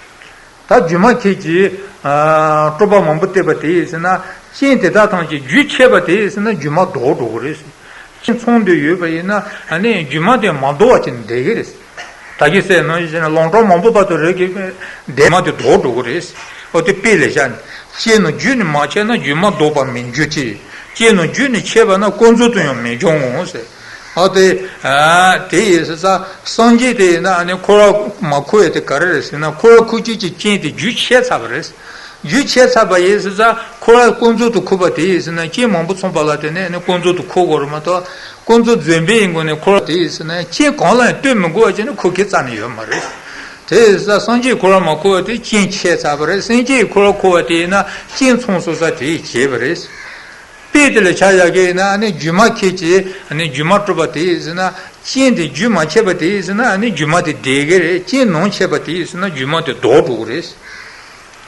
ད་སྒྱུ་མ་ཁྱེད་ཀྱིས་སྤྲོས་པ་མང་པོ་བརྟས་པ་དེ་ཡིན་ཟེར་ན། རྐྱེན་དེ་དག་ཐམས་ཅད་རྒྱུ་ཆད་པ་དེ་ཡིན་ཟེར་ན་སྒྱུ་མ་ལྡོག་འགྲོ་གི་རེད་ཟེར། རྐྱེན་ཚང་སྟེ་ཡོད་པ་ཡིན་ན་ཨ་ནི་སྒྱུ་མ་དེ་མ་ལྡོག་པ་ཅིག་བསྡད་ཀྱི་རེད་ཟེར། ད་གིན་ཟེར་ནང་བཞིན་ལོང་གྲོགས་མང་པོ་བར་དུ་རེ་གི་སྒྱུ་མ་དེ་ལྡོག་འགྲོ་གི་རེད་ཟེར། ཨོ་དེ་དཔེ་ལས་བཞག་ནས། ཅི་ནུས་རྒྱུ་ནི་མ་ཁྱེར་ན་སྒྱུ་མ་ལྡོག་པར་མི་འགྱུར་གྱི། ཅི་ནུས་རྒྱུ་ནི་ཆད་པ་ན་ཀུན་རྫོབ་ཏུ་ཡང་མི་འབྱུང་ངོ་ཟེར། ཨ་དེ། ཨ་དེ་ཡིན་ཟེར་ཙང་སངས་རྒྱས་དེ་ཡིན་ན་ཨ་ནི་འཁོར་བ་མ་འཁོར་བ་དེ་ག་རེ་རེད་ཟེར་ན། འཁོར་བ་འཁོར་བྱེད་ཀྱི་རྐྱེན་དེ་རྒྱུ་ཆད་ཚར་བ་རེད། རྒྱུ་ཆད་ཚར་བ་ཡིན་ཟེར་ཙང་འཁོར་བ་ཀུན་རྫོབ་ཏུ་འཁོར་བ་དེ་ཡིན་ཟེར་ན་རྐྱེན་མང་པོ་ཚང་པ་ལ་བརྟེན་ནས་ཨ་ནི་ཀུན་རྫོབ་ཏུ་འཁོར་དགོས་རེད་མ་གཏོགས། ཀུན་རྫོབ་བརྫུན་པའི་སྒོ་ནས་འཁོར་བ་དེ་ཡིན་ཟེར་ན་རྐྱེན་གང་ལ་ཡང་ལྟོས་མི་དགོས་པ་བྱས་ནས་འཁོར་མཁན་རྩ་ནས་ཡོད་མ་རེད། དེ་ཡིན་ཟེར་ཙང་སངས་རྒྱས་འཁོར་བ་མ་འཁོར་བ་དེ་རྐྱེན་ཆད་ཚར་བ་རེད། སེམས་ཅན་འཁོར་བ་འཁོར་བ་དེ་ཡིན་ན་རྐྱེན་ཚང་སོང་ཙང་དེ་བྱས་པ་རེད། དཔེ་དེ་ལ་ཆ་བཞག་གི་ཡིན་ན་ཨ་ནི་སྒྱུ་མ་ཁྱེད་ཀྱིས་ཨ་ནི་སྒྱུ་མ་སྤྲོས་པ་དེ་ཡིན་ཟེར་ན། རྐྱེན་དེ་རྒྱུ་མ་ཆད་པ་དེ་ཡིན་ཟེར་ན་ཨ་ནི་སྒྱུ་མ་དེ་བསྡད་ཀྱི་རེད། རྐྱེན་ནང་ཆད་པ་དེ་ཡིན་ཟེར་ན་སྒྱུ་མ་དེ་ལྡོག་འགྲོ་གི་རེད།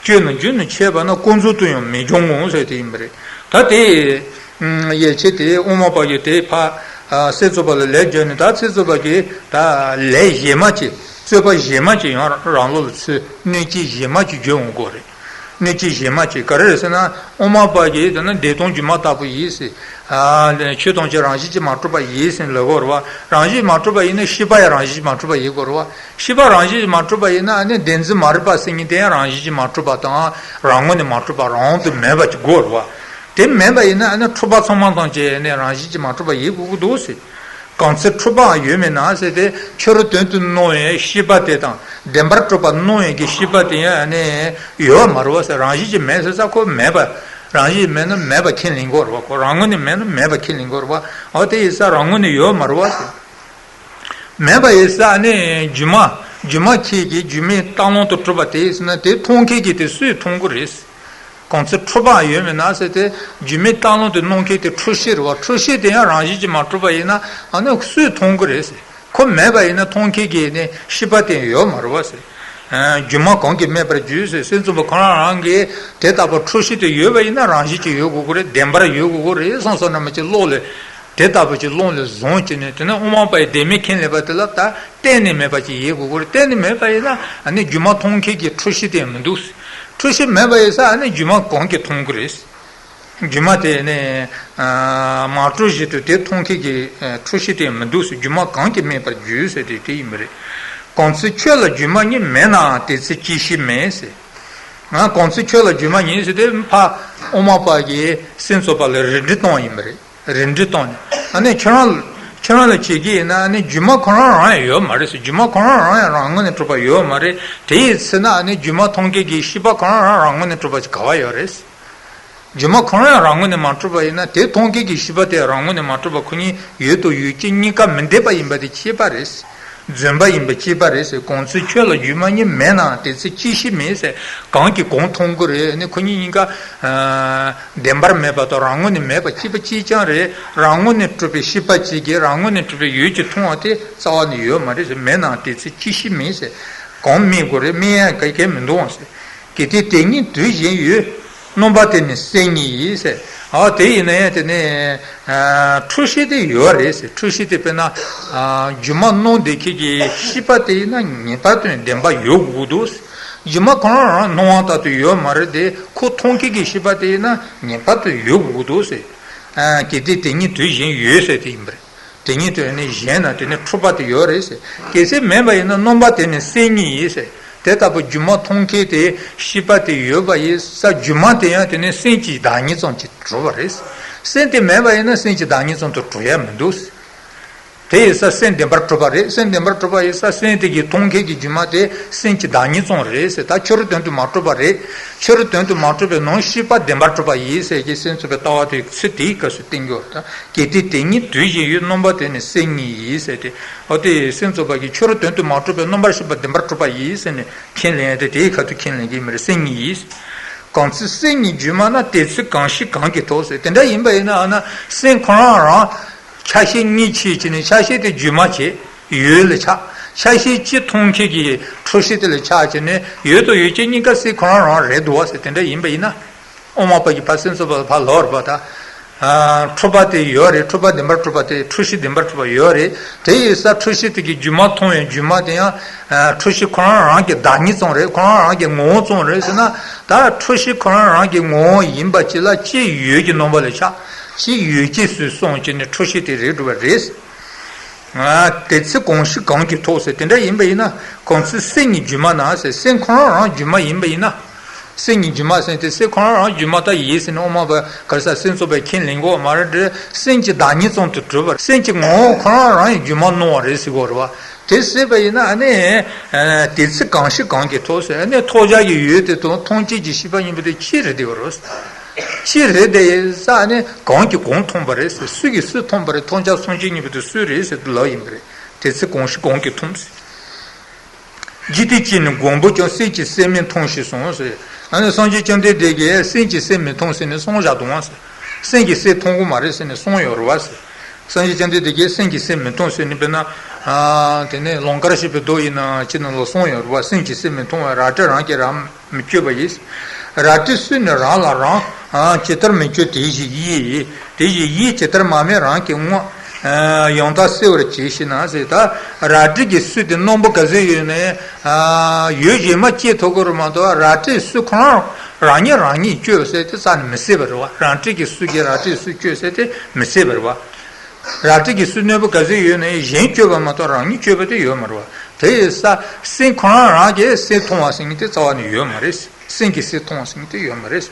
ཅི་ནུས་རྒྱུ་ནི་ཆད་པ་ན་ཀུན་རྫོབ་ཏུ་ཡང་མི་འབྱུང་ངོ་ཟེར་དེ་ཡིན་པ་རེད། ད་དེ་ཡན་ཆད་དེ་དབུ་མ་པ་གིས་དེ་ཕར་སེམས་ཙམ་པ་ལ་ལན་བརྒྱབ་ནས། ད་སེམས་ཙམ་པ་གིས་ད་ལན་གཞན་མ་ཅིག་རྩོད་པ་གཞན་མ་ཅིག་ཡང་རང་ལུགས་ལ་ཚུར་གནོད་བྱེད་གཞན་མ་ཅིག་བརྗོད་འོང་གི་རེད། གནོད་བྱེད་གཞན་མ་ཅིག་ག་རེ་རེད་ཟེར་ན། དབུ་མ་པ་གིས་དེ་ནི་བདེན་སྟོང་སྒྱུ་མ་ལྟ་བུ་ཡིན་ཟེར། ཨ་ཆོས་ཐམས་ཅད་རང་བཞིན་གྱིས་མ་གྲུབ་པ་ཡིན་ཟེར་ལབ་ཀྱི་ཡོད་རེད་བ། རང་བཞིན་མ་གྲུབ་པ་ཡིན་ན་ཤེས་པ་ཡང་རང་བཞིན་གྱིས་མ་གྲུབ་པ་ཡིན་དགོས་རེད་བ། ཤེས་པ་རང་བཞིན་གྱིས་མ་གྲུབ་པ་ཡིན་ན་ཨ་ནི་བདེན་འཛིན་མ་རིག་པ་ཟེར་མཁན་དེ་ཡང་རང་བཞིན་གྱིས་མ་གྲུབ་པ་དང་རང་ངོས་ནས་མ་གྲུབ་པ་རང་དབང་དུ་མེད་པ་ཅིག་དགོས་རེད་བ། དེ་མེད་པ་ཡིན་ན་ཨ་ནི་འཁྲུལ་པ་ཚང་མ་ཐམས་ཅད་ཨ་ནི་རང་བཞིན་གྱིས་མ་གྲུབ་པ་ཡིན་དགོས་ཀྱི་འདུག་ཟེར། གང་ཚེ་འཁྲུལ་པའང་ཡོད་མིན་ན་ཟེར་ཏེ། ཕྱི་རོལ་དོན་དུ་སྣང་བའི་ཤེས་པ་དེ་དང་བདེན་པར་གྲུབ་པ་སྣང་བའི་གི་ཤེས་པ་དེ་ཡང་ཨ་ནི་ཡོད་མ་རེད་བ་ཟེར། རང་བཞིན་གྱིས་མེད་ཟེར་ཙང་ཁོ་མེད་པ། རང་བཞིན་མེད་ན་མེད་པ་ཁས་ལེན་དགོས་རེད་བ། ཁོ་རང་ངོས་ནས་མེད་ན་མེད་པ་ཁས་ལེན་དགོས་རེད་བ། འོ་དེ་ཡིན་ཙང་རང་ངོས་ནས་ཡོད་མ་རེད་བ་ཟེར། མེད་པ་ཡིན་ཙང་ཨ་ནི་སྒྱུ་མ། སྒྱུ་མ་ཁྱེད་ཀྱིས་སྒྱུ་མའི་རྟ་གླང་དུ་གྲུབ་པ་དེ་ཡིན་ཟེར་ན་དེ་མཐོང་མཁན་གྱིས་དེ་སུས་མཐོང་གི་རེད་ཟེར། གང་ཚེ་འཁྲུལ་པའང་ཡོད་མིན་ན་ཟེར་ཏེ། སྒྱུ་མའི་རྟ་གླང་དུ་སྣང་མཁན་དེ་འཁྲུལ་ཤེས་རེད་བ། འཁྲུལ་ཤེས་དེ་ཡང་རང་བཞིན་གྱིས་མ་གྲུབ་པ་ཡིན་ན་ཨ་ནི་སུས་མཐོང་གི་རེད་ཟེར། ཁོ་མེད་པ་ཡིན་ན་མཐོང་མཁན་གྱི་ནི་ཤེས་པ་དེ་ཡོད་མ་རེད་བ་ཟེར། ཨ་སྒྱུ་མ་གང་གིས་སྨྲས་པར་བརྗོད་ཟེར། སེམས་ཙམ་པ་ཁོ་རང་རང་གིས་དེ་ལྟ་བུ་འཁྲུལ་ཤེས་དེ་ཡོད་པ་ཡིན་ན་རང་བཞིན་གྱིས་ཡོད་དགོས་ཀྱི་རེད། བདེན་པར་ཡོད་དགོས་ཀྱི་རེད་བསམ་བསམ་ན་མ་ཅིག་བློ་ལ། དེ་ལྟ་བུ་ཅིག་བློ་ལ་བཟུང་བྱས་ནས་དེ་ནས་དབུ་མ་པའི་བདེན་མེད་ཁས་ལེན་པ་དེ་ལ་ད་གཏན་ནས་མེད་པ་ཅིག་ཡིན་དགོས་ཀྱི་རེད། གཏན་ནས་མེད་པ་ཡིན་ན་ཨ་ནི་སྒྱུ་མ་མཐོང་མཁན་གྱི་འཁྲུལ་ཤེས་དེ་མི་འདུག་འཁྲུལ་ཤེས་མེད་པ་ཡིན་ཙང་ཨ་ནི་སྒྱུ་མ་གང་གིས་མཐོང་གི་རེད། སྒྱུ་མ་དེ་ནི་མ་གྲུབ་བཞིན་དུ་དེ་མཐོང་མཁན་གྱི་འཁྲུལ་ཤེས་དེ་མི་འདུག་སྒྱུ་མ་གང་གིས་སྨྲས་པར་བརྗོད་ཟེར་དེ་དེ་ཡིན་པ་རེད། གང་ཚེ་ཁྱོད་ལ་སྒྱུ་མ་ཉིད་མེད་ནའང་དེ་ཚེ་ཅི་ཞིག་མིན་ཟེར། ང་གང་ཚེ་ཁྱོད་ལ་སྒྱུ་མ་ཉིད་ཟེར་དེ་ཕར་དབུ་མ་པ་གིས་སེམས་ཙམ་པ་ལ་རིགས་འགྲེ་བཏང་ཡིན་པ་རེད། རིགས་འགྲེ་བཏང་ནས་ཨ་ནི་ཁྱོད་རང་ཁྱོད་རང་ལ་བྱེད་ཀྱི་ཡིན་ན་ཨ་ནི་སྒྱུ་མ་ཁོ་རང་རང་ཡང་ཡོད་མ་རེད་ཟེར། སྒྱུ་མ་ཁོ་རང་རང་ཡང་རང་ངོས་ནས་གྲུབ་པ་ཡོད་མ་རེད། དེ་ཡིན་ཟེར་ན་ཨ་ནི་སྒྱུ་མ་མཐོང་མཁན་གྱི་ཤེས་པ་ཁོ་རང་རང་རང་ངོས་ནས་གྲུབ་པ་ཅིག་ག་བ་ཡོད་རེད། སྒྱུ་མ་ཁོ་རང་ཡང་རང་ངོས་ནས་མ་གྲུབ་པ་ཡིན་ན་དེ་མཐོང་མཁན་གྱི་ཤེས་པ་དེ་རང་ངོས་ནས་མ་གྲུབ་པ་ཁོ་གཉིས་ཡོད་དང་ཡོད་ཀྱི་གཉིས་ཀ་མི་འཐད་པ་ཡིན་པ་དེ་ཁྱད་པར་རེད། རྫུན་པ་ཡིན་པ་ཁྱད་པར་རེད་ཟེར། གང་ཚེ་ཁྱོད་ལ་སྒྱུ་མ་ཉིད་མེད་ནའང་དེ་ཚེ་ཅི་ཞིག་མིན་ཟེར། གང་གིས་གང་མཐོང་གི་རེད། ཨ་ནི་ཁོ་གཉིས་གཉིས་ཀ་བདེན་པར་མེད་པ་དང་རང་ངོས་ནས་མེད་པ་གཅིག་པ་གཅིག་རྐྱང་རེད། རང་ངོས་ནས་གྲུབ་པའི་ཤེས་པ་གཅིག་གིས་རང་ངོས་ནས་གྲུབ་པའི་ཡུལ་གཅིག་མཐོང་བ་དེ་རྩ་བ་ནས་ཡོད་མ་རེད་ཟེར། མེད་ནའང་དེ་ཚེ་ཅི་ཞིག་མིན་ཟེར། གང་སྨྲས་དགོས་རེད། སྨྲ་ཡ་ག་གེ་མི་འདུག་ཨང་ཟེར། གལ་ཏེ་དེ་ཉིད་དུ་གཞན་ཡོད། རྣམ་པ་དེ་ནི་སེམས་ཉིད་ཡིན་ཟེར། ཨ་དེ་ཡིན་ན་ཡང་དེ་ནི་འཁྲུལ་ཤེས་དེ་ཡོད་རེད་ཟེར། འཁྲུལ་ཤེས་དེ་དཔེར་ན་སྒྱུ་མ་སྣང་བསྡད་མཁན་གྱི་ཤེས་པ་དེ་ཡིན་ན་ངེས་པར་དུ་བདེན་པ་ཡོད་དགོས་འདུག་ཟེར། སྒྱུ་མ་ཁོ་རང་རང་སྣང་བ་ལྟར་དུ་ཡོད་མ་རེད་དེ། ཁོ་མཐོང་མཁན་གྱི་ཤེས་པ་དེ་ཡིན་ན་ངེས་པར་དུ་ཡོད་དགོས་འདུག་ཟེར། གལ་ཏེ་དེ་ཉིད་དུ་གཞན་ཡོད་ཟེར་དེ་ཡིན་པ་རེད། དེ་ཉིད་དུ་ནི་གཞན་ན་དེ་ནི་འཁྲུལ་པ་དེ་ཡོད་རེད་ཟེར། གལ་སྲིད་མེད་པ་ཡིན་ན་རྣམ་པ་དེ་ནི་སེམས་ཉིད་ཡིན་ཟེར། དེ་ལྟ་བུ་སྒྱུ་མ་མཐོང་མཁན་དེ་ཤེས་པ་དེ་ཡོད་པ་ཡིན་ཙང་སྒྱུ་མ་དེ་ཡང་དེ་ནི་སེམས་ཀྱི་བདག་ཉིད་ཙམ་གྱིས་གྲུབ་པ་རེད། སེམས་དེ་མེད་པ་ཡིན་ན་སེམས་ཀྱི་བདག་ཉིད་ཙམ་དུ་གྲུབ་ཡ་མི་འདུག་དེ་ཡིན་ས་སེམས་བདེན་པར་གྲུབ་པ་རེད། སེམས་བདེན་པར་གྲུབ་པ་ཡིན་ས་སེམས་དེ་གི་མཐོང་མཁན་གྱི་སྒྱུ་མ་དེ་སེམས་ཀྱི་བདག་ཉིད་ཙམ་རེད་ཟེར། ད་ཕྱི་རོལ་དོན་དུ་མ་གྲུབ་པ་རེད། ཕྱི་རོལ་དོན་དུ་མ་གྲུབ་པའི་ནང་ཤེས་པ་བདེན་པར་གྲུབ་པ་ཡིན་ཟེར་གྱི་སེམས་ཚོགས་པའི་ལྟ་བ་དེ་ཚུལ་དེའི་སྐབས་སུ་བསྟན་རྒྱུ་དང་། གལ་ཏེ་དེ་ཉིད་དུ་ཞིག་ཡོད་རྣམ་པ་དེ་ནི་སེམས་ཉིད་ཡིན་ཟེར་ཏེ། འོ་དེ་སེམས་ཚོགས་པ་གིས་ཕྱི་རོལ་དོན་དུ་མ་གྲུབ་པའི་རྣམ་པར་ཤེས་པ་བདེན་པར་གྲུབ་པ་ཡིན་ཟེར་ནས་ཁས་ལེན་ཡ་དེ་དེའི་ཁ་ཐུག་ཁས་ལེན་གྱི་མི་རེད། སེམས་ཉིད་ཡིན། གང་ཚེ་སེམས་ཉིད་སྒྱུ་མ་ན། དེ་ཚེ་གང་ཞིག་གང་གིས་ཐོབ་ཟེར། དེ་འདྲ་ཡིན་པ་ཡིན་ན་ཨ་ན་སེམས་ཁོ་རང་རང་ཆ་ཤས་གཉིས་ཕྱེ་བྱས་ནས་ཆ་ཤས་དེ་སྒྱུ་མ་བྱས། ཡུལ་ལ་ཆགས། ཆ་ཤས་གཅིག་མཐོང་མཁན་གྱི་འཁྲུལ་ཤེས་དེ་ལ་ཆགས་བྱས་ནས་ཡུལ་དང་ཡུལ་ཅན་གཉིས་ཀ་སེམས་ཁོ་རང་རང་རེད་འདུག་བ་ཟེར། དེ་འདྲ་ཡིན་པ་ཡིན་ན། དབུ་མ་པ་གི་ཕར་སེམས་ཚོགས་པ་ལ་ཕར་ལོག་རེད་པ་ད། ཨ། འཁྲུལ་པ་དེ་ཡོད་རེད། འཁྲུལ་པ་བདེན་པར་གྲུབ་པ་དེ། འཁྲུལ་ཤེས་བདེན་པར་གྲུབ་པ་ཡོད་རེད། དེ་ཡིན་ས་འཁྲུལ་ཤེས་དེ་གི་སྒྱུ་མ་མཐོང་བའི་སྒྱུ་མ་དེ་ཡང་། ཨ། འཁྲུལ་ཤེས་ཁོ་རང་རང་གི་བདག་ཉིད་ཙམ་རེད། ཁོ་རང་རང་གི་ངོ་བོ་ཙམ་རེད་ཟེར་ན། ད་འཁྲུལ་ཤེས་ཁོ་རང་རང་གི་ངོ་བོ་ཡིན་པ་ཅིག་ལ་གཅིག་ཡུལ་གྱི་རྣམ་པ་ལ་ཆགས། གཅིག་ཡུལ་སྐྱེས་སུ་སོང་བྱས་ནས་འཁྲུལ་ཤེས་དེ་རིགས་གྲུབ་པ་རེད། ཨ། དེ་ཚེ་གང་ཞིག་གང་གིས་ཐོབ་ཟེར། དེ་འདྲ་ཡིན་པ་ཡིན་ན། གང་ཚེ་སེམས་ཉིད་སྒྱུ་མ་ན་ཟེར། སེམས་ཁོ་རང་རང་སྒྱུ་མ་ཡིན་པ་ཡིན་ན། སེམས་ཉིད་སྒྱུ་མ་ཟེར་དེ་སེམས་ཁོ་རང་རང་སྒྱུ་མ་ད་ཡིན་ཟེར་ནས་དབུ་མ་པ་ག་རེ་ཟེར། སེམས་ཚོགས་པས་ཁས་ལེན་གྱི་ཡོད་མ་རེད་དེ། སེམས་ཀྱི་བདག་ཉིད་ཙམ་དུ་གྲུབ་པ། སེམས་ཀྱི་ངོ་བོ་ཁོ་རང་རང་ཡང་སྒྱུ་མར་སྣང་བ་རེད་ཟེར་གྱི་ཡོད་རེད་བ། དེ་ཟེར་བ་ཡིན་ན་ཨ་ནི། ཨ། དེ་ཚེ་གང་ཞིག་གང་གིས་ཐོབ་ཟེར། ཨ་ནི་ཐོབ་བྱ་གི་ཡུལ་དེ་དང་མཐོང་བྱེད་ཀྱི་ཤེས་པ་གཉིས་པོ་དེ་གཅིག་རེད་དེ་ཡོད་རེད། གཅིག་རེད་དེ་ཡིན་ས་ཨ་ནི་གང་གིས་གང་མཐོང་བ་རེད་ཟེར། སུ་གིས་སུ་མཐོང་བ་རེད། མཐོང་བྱ་མཚོན་བྱེད་གཉིས་པོ་དེ་སུ་རེད་ཟེར་དེ་ལབ་ཡིན་པ་རེད། དེ་ཚེ་གང་ཞིག་གང་གིས་མཐོང་ཟེར། འཇིག་རྟེན་སྤྱི་ནི་མགོན་པོས་ཀྱང་། སེམས་ཀྱིས་སེམས་མི་མཐོང་ཞེས་གསུངས་ཟེར། ཨ་ནི་སངས་རྒྱས་བཅོམ་ལྡན་འདས་ཀྱིས་སེམས་ཀྱིས་སེམས་མི་མཐོང་ཟེར་ནས་གསུངས་བཞག་འདུག་བ་ཟེར། སེམས་ཀྱིས་སེམས་མཐོང་གི་མ་རེད་ཟེར་ནས་གསུངས་ཡོད་རེད་བ་ཟེར། སངས་རྒྱས་བཅོམ་ལྡན་འདས་ཀྱིས་སེམས་ཀྱིས་སེམས་མི་མཐོང་ཟེར་ནས་དཔེར་ན། ཨ། དེ་ནས་ལང་ཀར་གཤེགས་པའི་མདོ་ཡིན་ན་ཅི་ན་ལ་གསུངས་ཡོད་རེད་བ། སེམས་ཀྱིས་སེམས་མི་མཐོང་བས། རལ་གྲི་རང་གིས་རང་མི་གཅོད་པ་ཡིན། རལ་གྲིའི་སུལ་ནི་རང་ལ་རང་། ཨ། ཇི་ལྟར་མི་གཅོད་དེ་བཞིན་ཡིད། དེ་བཞིན་ཡིད་ཇི་ལྟར་མ་རྨོས་རང་གི་ངོ་། ཨ། ཡང་དག་སེལ་བར་བྱེད་ཞེ་ན་ཟེར། ད་རལ་གྲི་གི་སུལ་དེ་རྣོན་པོ་ག་ཚོད་ཡོད་ནའི། ཨ། ཡུལ་གཞན་མ་སྐྱེ་ཐུབ་ཀྱི་རེད་མ་གཏོགས་རལ་གྲིའི་སུལ་ཁོ་རང་རང་ཉིད་རང་ཉིད་གཅོད་ཟེར་དེ་རྩ་ནས་མི་སྲིད་པ་རེད་བ། རལ་གྲི་གི་སུལ་གྱིས་རལ་གྲིའི་སུལ་གཅོད་ཟེར་དེ་མི་སྲིད་པ་རེད་བ། རལ་གྲི་གི་སུལ་རྣོན་པོ་ག་ཚོད་ཡོད་ནའི་གཞན་གཅོད་པ་མ་གཏོགས་རང་ཉིད་གཅོད་པ་དེ་ཡོད་མ་རེད་བ། དེ་ཡིན་ས་སེམས་ཁོ་རང་རང་གིས་སེམས་མཐོང་བ་ཟེར་མཁན་དེ་རྩ་བ་ནས་ཡོད་མ་རེད། སེམས་ཀྱིས་སེམས་མཐོང་བ་ཟེར་མཁན་དེ་ཡོད་མ་རེད།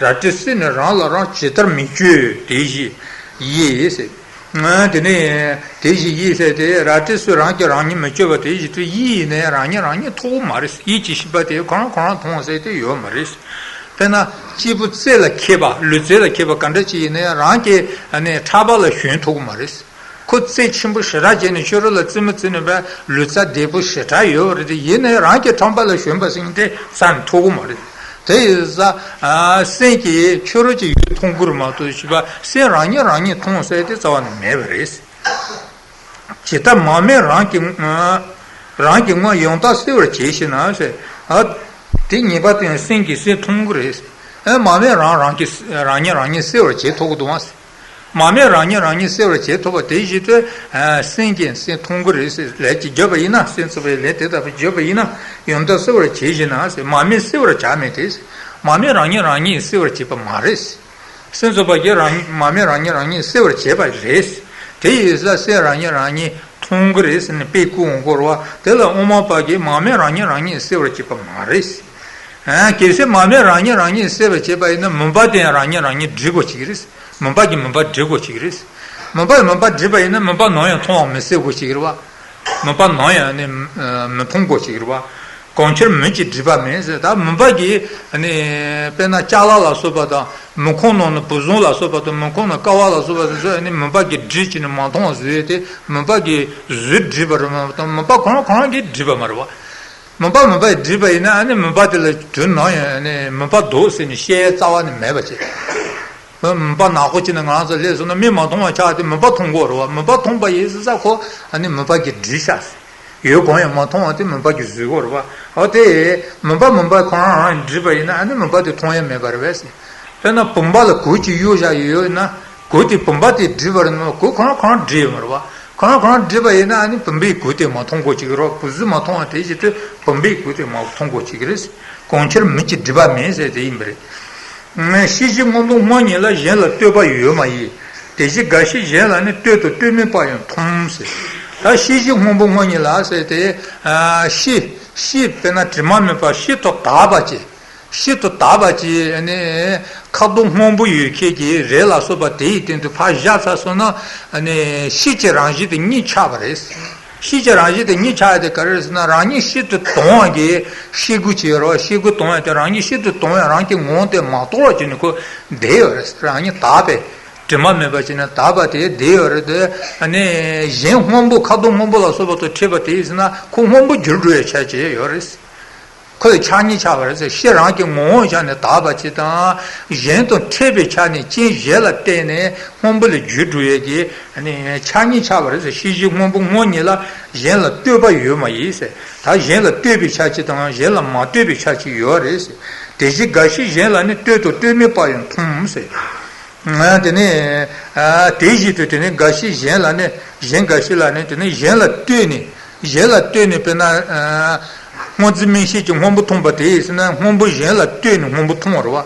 རལ་གྲིའི་སུལ་ནི་རང་ལ་རང་། ཇི་ལྟར་མི་གཅོད་དེ་བཞིན་ཡིད་ཟེར། ཨ། དེ་ནས་དེ་བཞིན་ཡིད་ཟེར་དེ་རལ་གྲིའི་སུལ་རང་གིས་རང་ཉིད་མི་གཅོད་པ་དེ་བཞིན་དུ་ཡིད་ཡིན་ནའི་རང་ཉིད་རང་ཉིད་མཐོང་གི་མ་རེད། ཡིད་ཀྱི་ཤེས་པ་དེ་ཁོ་རང་ཁོ་རང་མཐོང་བ་ཟེར་དེ་ཡོད་མ་རེད། དཔེར་ན་སྐྱེས་བུ་རྩེ་ལ་ཁད་པ། ལུས་རྩལ་ལ་ཁད་པ་ག་འདྲ་ཅིག་ཡིན་ནའི་རང་གི་ཨ་ནི་ཕྲག་པ་ལ་ཞོན་ཐུབ་ཀྱི་མ་རེད། ཁོ་རྩེད་ཆེན་པོ་ཞེ་དྲག་བྱས་ནས་ཕྱི་རོལ་ལ་རྩེད་མོ་རྩེ་ནས་པའི་ལུས་རྩལ་བདེ་པོ་ཞེ་དྲག་ཡོད་པ་རེད་དེ། ཡིན་ནའི་རང་གི་ཕྲག་པ་ལ་ཞོན་པ་ཟེར་མཁན་དེ་རྩ་ནས་ཐུབ་ཀྱི་མ་རེད། དེ་ཡིན་ཙང་། ཨ། སེམས་ཀྱིས་ཕྱི་རོལ་གྱི་ཡུལ་མཐོང་གི་རེད་མ་གཏོགས་ཞེས་པ་སེམས་རང་ཉིད་རང་ཉིད་མཐོང་ཟེར་དེ་རྩ་བ་ནས་མེད་པ་རེད། ཇི་ལྟར་མ་རྨོས་རང་གི། ཨ། རང་གི་ངོ་། ཡང་དག་སེལ་བར་བྱེད་ཞེ་ན་ཟེར། ཨ། དེ་ཉེས་པ་དེ་ཡང་སེམས་ཀྱིས་སེམས་མཐོང་གི་རེད། ཨ། མ་རྨོས་རང་རང་གིས་རང་ཉིད་རང་ཉིད་སེལ་བར་བྱེད་ཐུབ་ཀྱི་འདུག་ཨ། མ་རྨོས་རང་ཉིད་རང་ཉིད་སེལ་བར་བྱེད་ཐུབ་པ་དེ་བཞིན་དུ། ཨ། སེམས་ཀྱིས་སེམས་མཐོང་གི་རེད་ཟེར་ལན་གཅིག་བརྗོད་པ་ཡིན་ན། སེམས་ཚོགས་པའི་ལན་དེ་ལྟ་བུ་བརྗོད་པ་ཡིན་ན། ཡང་དག་སེལ་བར་བྱེད་ཞེ་ན་ཟེར། མ་རྨོས་སེལ་བར་བྱ་མིན་ཏེ། མ་རྨོས་རང་ཉིད་རང་ཉིད་སེལ་བར་བྱེད་པ་མ་རེད། སེམས་ཚོགས་པ་གིས་རང་ཉིད་མ་རྨོས་རང་ཉིད་རང་ཉིད་སེལ་བར་བྱེད་པ་རེད། དེ་ཡིན་ཙང་སེམས་རང་ཉིད་རང་ཉིད་མཐོང་གི་རེད་ཟེར་ནས་དཔེ་བསྐུར་འོང་གི་རེད་བ། དེ་ལ་དབུ་མ་པ་གིས་མ་རྨོས་རང་ཉིད་རང་ཉིད་སེལ་བར་བྱེད་པ་མ་རེད། ཨ། གལ་སྲིད་མ་རྨོས་རང་ཉིད་རང་ཉིད་སེལ་བར་བྱེད་པ་ཡིན་ན་མུན་པ་དེ་ཡང་རང་ཉིད་རང་ཉིད་སྒྲིབ་དགོས་ཀྱི་རེད། མུན་པ་གིས་མུན་པ་སྒྲིབ་དགོས་ཀྱི་རེད། མུན་པས་མུན་པ་སྒྲིབ་པ་ཡིན་ན་མུན་པ་ནམ་ཡང་མཐོང་བ་མི་སྲིད་དགོས་ཀྱི་རེད་བ། མུན་པ་ནམ་ཡང་ནི་མི་མཐོང་དགོས་ཀྱི་རེད་བ། གང་ཕྱིར་མུན་གྱིས་སྒྲིབ་པ་མེད་ཟེར། ད་མུན་པ་གིས་ནི་དཔེར་ན་ཅ་ལག་ལ་སོགས་པ་དང་། མུན་ཁང་ནང་ནས་བུ་ཟུང་ལ་སོགས་པ་དང་། མུན་ཁང་ནས་ཀ་བ་ལ་སོགས་པ་དེ་ཚོ་ནི་མུན་པ་གིས་སྒྲིབ་བྱས་ནས་མ་མཐོང་བ་བཟོས་ཏེ། མུན་པ་གིས་བཟོས་སྒྲིབ་པ་རེད་མ་གཏོགས་མུན་པ་ཁོ་རང་ཁོ་རང་གིས་སྒྲིབ་པ་མ་རེད་བ། མུན་པ་མུན་པས་སྒྲིབ་པ་ཡིན་ན་ཨ་ནི་མུན་པ་དེ་ལ་དུས་ནམ་ཡང་ནི་མུན་པ་འདུག་ཟེར་ནས་བཤད་རྩ་བ་ནས་མེད་པ་བྱེད། མུན་པ་ནག་པོ་བྱས་ནས་ང་རང་ཚོ་སླེབས་སོང་ན་མིག་མ་མཐོང་བ་ཆགས་ཏེ་མུན་པ་མཐོང་གི་ཡོད་རེད་བ། མུན་པ་མཐོང་པ་ཡིན་ཟེར་ས་ཁོ་ཨ་ནི་མུན་པ་གིས་སྒྲིབ་ཤག་ཟེར། ཡུལ་གང་ཡང་མ་མཐོང་བ་དེ་མུན་པ་གིས་བཟོས་ཡོད་རེད་བ། འོ་དེ་མུན་པ་མུན་པ་ཁོ་རང་རང་སྒྲིབ་པ་ཡིན་ན་ཨ་ནི་མུན་པ་དེ་མཐོང་ཡ་མེད་པ་རེད་བས་ཟེར། དཔེར་ན་བུམ་པ་ལ་གོས་ཅིག་གཡོགས་བཞག་ཡོད་ཡོད་ན་གོས་དེ་བུམ་པ་དེ་སྒྲིབ་པ་རེད་ན་གོས་ཁོ་རང་ཁོ་རང་སྒྲིབ་ཡོད་མ་རེད་བ། ཁོ་རང་ཁོ་རང་སྒྲིབ་པ་ཡིན་ན་ཨ་ནི་བུམ་པའི་གོས་དེ་མ་མཐོང་དགོས་ཀྱི་རེད། བུ་གཟུགས་མ་མཐོང་བ་དེ་བཞིན་དུ་བུམ་པའི་གོས་དེ་མ་མཐོང་དགོས་ཀྱི་རེད། གང་ཕྱིར་མུན་གྱིས་སྒྲིབ་པ་མེད་ཟེར་དེ་ཡིན་པ་རེད། ཤེས་བྱའི་སྔོན་པོ་སྔོ་ཉིད་ལ་གཞན་ལ་ལྟོས་པ་ཡོད་མ་ཡིན། དེ་བཞིན་འགའ་ཞིག་གཞན་ལ་ནི་ལྟོས་དང་ལྟོས་མིན་པ་ཡང་མཐོང་ཟེར། ད་ཤེས་བྱའི་སྔོན་པོ་སྔོ་ཉིད་ལ་ཟེར་དེ། ཤེས་ཤེས་དཔེར་ན་དྲི་མ་མེད་པ་ཤེས་དང་དག་པ་ཅིག་ཤེས་དང་དག་པ་ཅིག་ནི། ཁ་དོག་སྔོན་པོ་ཡོད་མཁན་གྱི་རས་ལ་སོགས་པ་དེ་ཡི་སྟེང་དུ་ཕར་བཞག་ཚར་སོང་ན། ཨ་ནི་ཤེས་ཀྱི་རང་བཞིན་དེ་གཉིས་ཆགས་པ་རེད། ཤེས་ཀྱི་རང་བཞིན་དེ་གཉིས་ཆགས་ཡ་དེ་ག་རེ་རེད་ཟེར་ན། རང་ཉིད་ཤིན་ཏུ་དྭངས་པ་གི་ཤེས་དགོས་ཀྱི་ཡོད་རེད་བ། ཤེས་དགོས་དྭངས་པ་དེ་རང་ཉིད་ཤིན་ཏུ་དྭངས་པ་རང་གི་ངོ་བོ་དེ་མ་རྟོགས་པ་བྱས་ནས་ཁོ་བསྡད་ཡོད་རེད། རང་ཉིད་དག་པའི་དྲི་མ་མེད་པ་བྱས་ནས་དག་པ་དེ་བསྡད་ཡོད་རེད་དེ། ཨ་ནི་གཞན་སྔོན་པོ་ཁ་དོག་སྔོན་པོ་ལ་སོགས་པ་དང་འཕྲད་པ་དེ་ཡིན་ཟེར་ན་ཁོ་སྔོན་པོ་འགྱུར་འགྲོ་ཡ་ཆ་བྱས་ཡོད་རེད། ཁོ་ལ་ཆགས་ཉིད་ཆགས་པ་རེད་ཟེར། ཤེས་རང་གི་ངོ་བོ་བཞག་ནས་དག་པ་ཅིག་དང་། གཞན་དང་འཕྲད་པའི་ཆ་ནས་རྐྱེན་གཞན་ལ་བརྟེན་ནས་སྔོན་པོ་ལ་འགྱུར་འགྲོ་ཡས་ཀྱི་ཆགས་ཉིད་ཆགས་པ་རེད་ཟེར། ཤེས་བྱའི་སྔོན་པོ་དངོས་ཉིད་ལ་གཞན་ལ་ལྟོས་པ་ཡོད་མ་ཡིན་ཟེར། ད་གཞན་ལ་ལྟོས་པའི་ཆ་ཅིག་དང་གཞན་ལ་མ་ལྟོས་པའི་ཆ་ཅིག་ཡོད་རེད་ཟེར། དེ་བཞིན་འགའ་ཞིག་གཞན་ལ་ནི་ལྟོས་དང་ལྟོས་མེད་པ་ཡང་མཐོང་ཟེར། དེ་ནས་དེ་བཞིན་དུ་དེ་ནས་འགའ་ཞིག་གཞན་ལ་ནི་གཞན་འགའ་ཞིག་ལ་ནི་དེ་ནས་གཞན་ལ་ལྟོས་ནས། གཞན་ལ་ལྟོས་ནས། དཔེར་ན། སྔོ་འཛིན་མིག་ཤེས་ཀྱིས་སྔོན་པོ་མཐོང་པ་དེ་ཡིན་ཟེར་ན་སྔོན་པོ་གཞན་ལ་ལྟོས་ནས་སྔོན་པོ་མཐོང་བ་རེད་བ།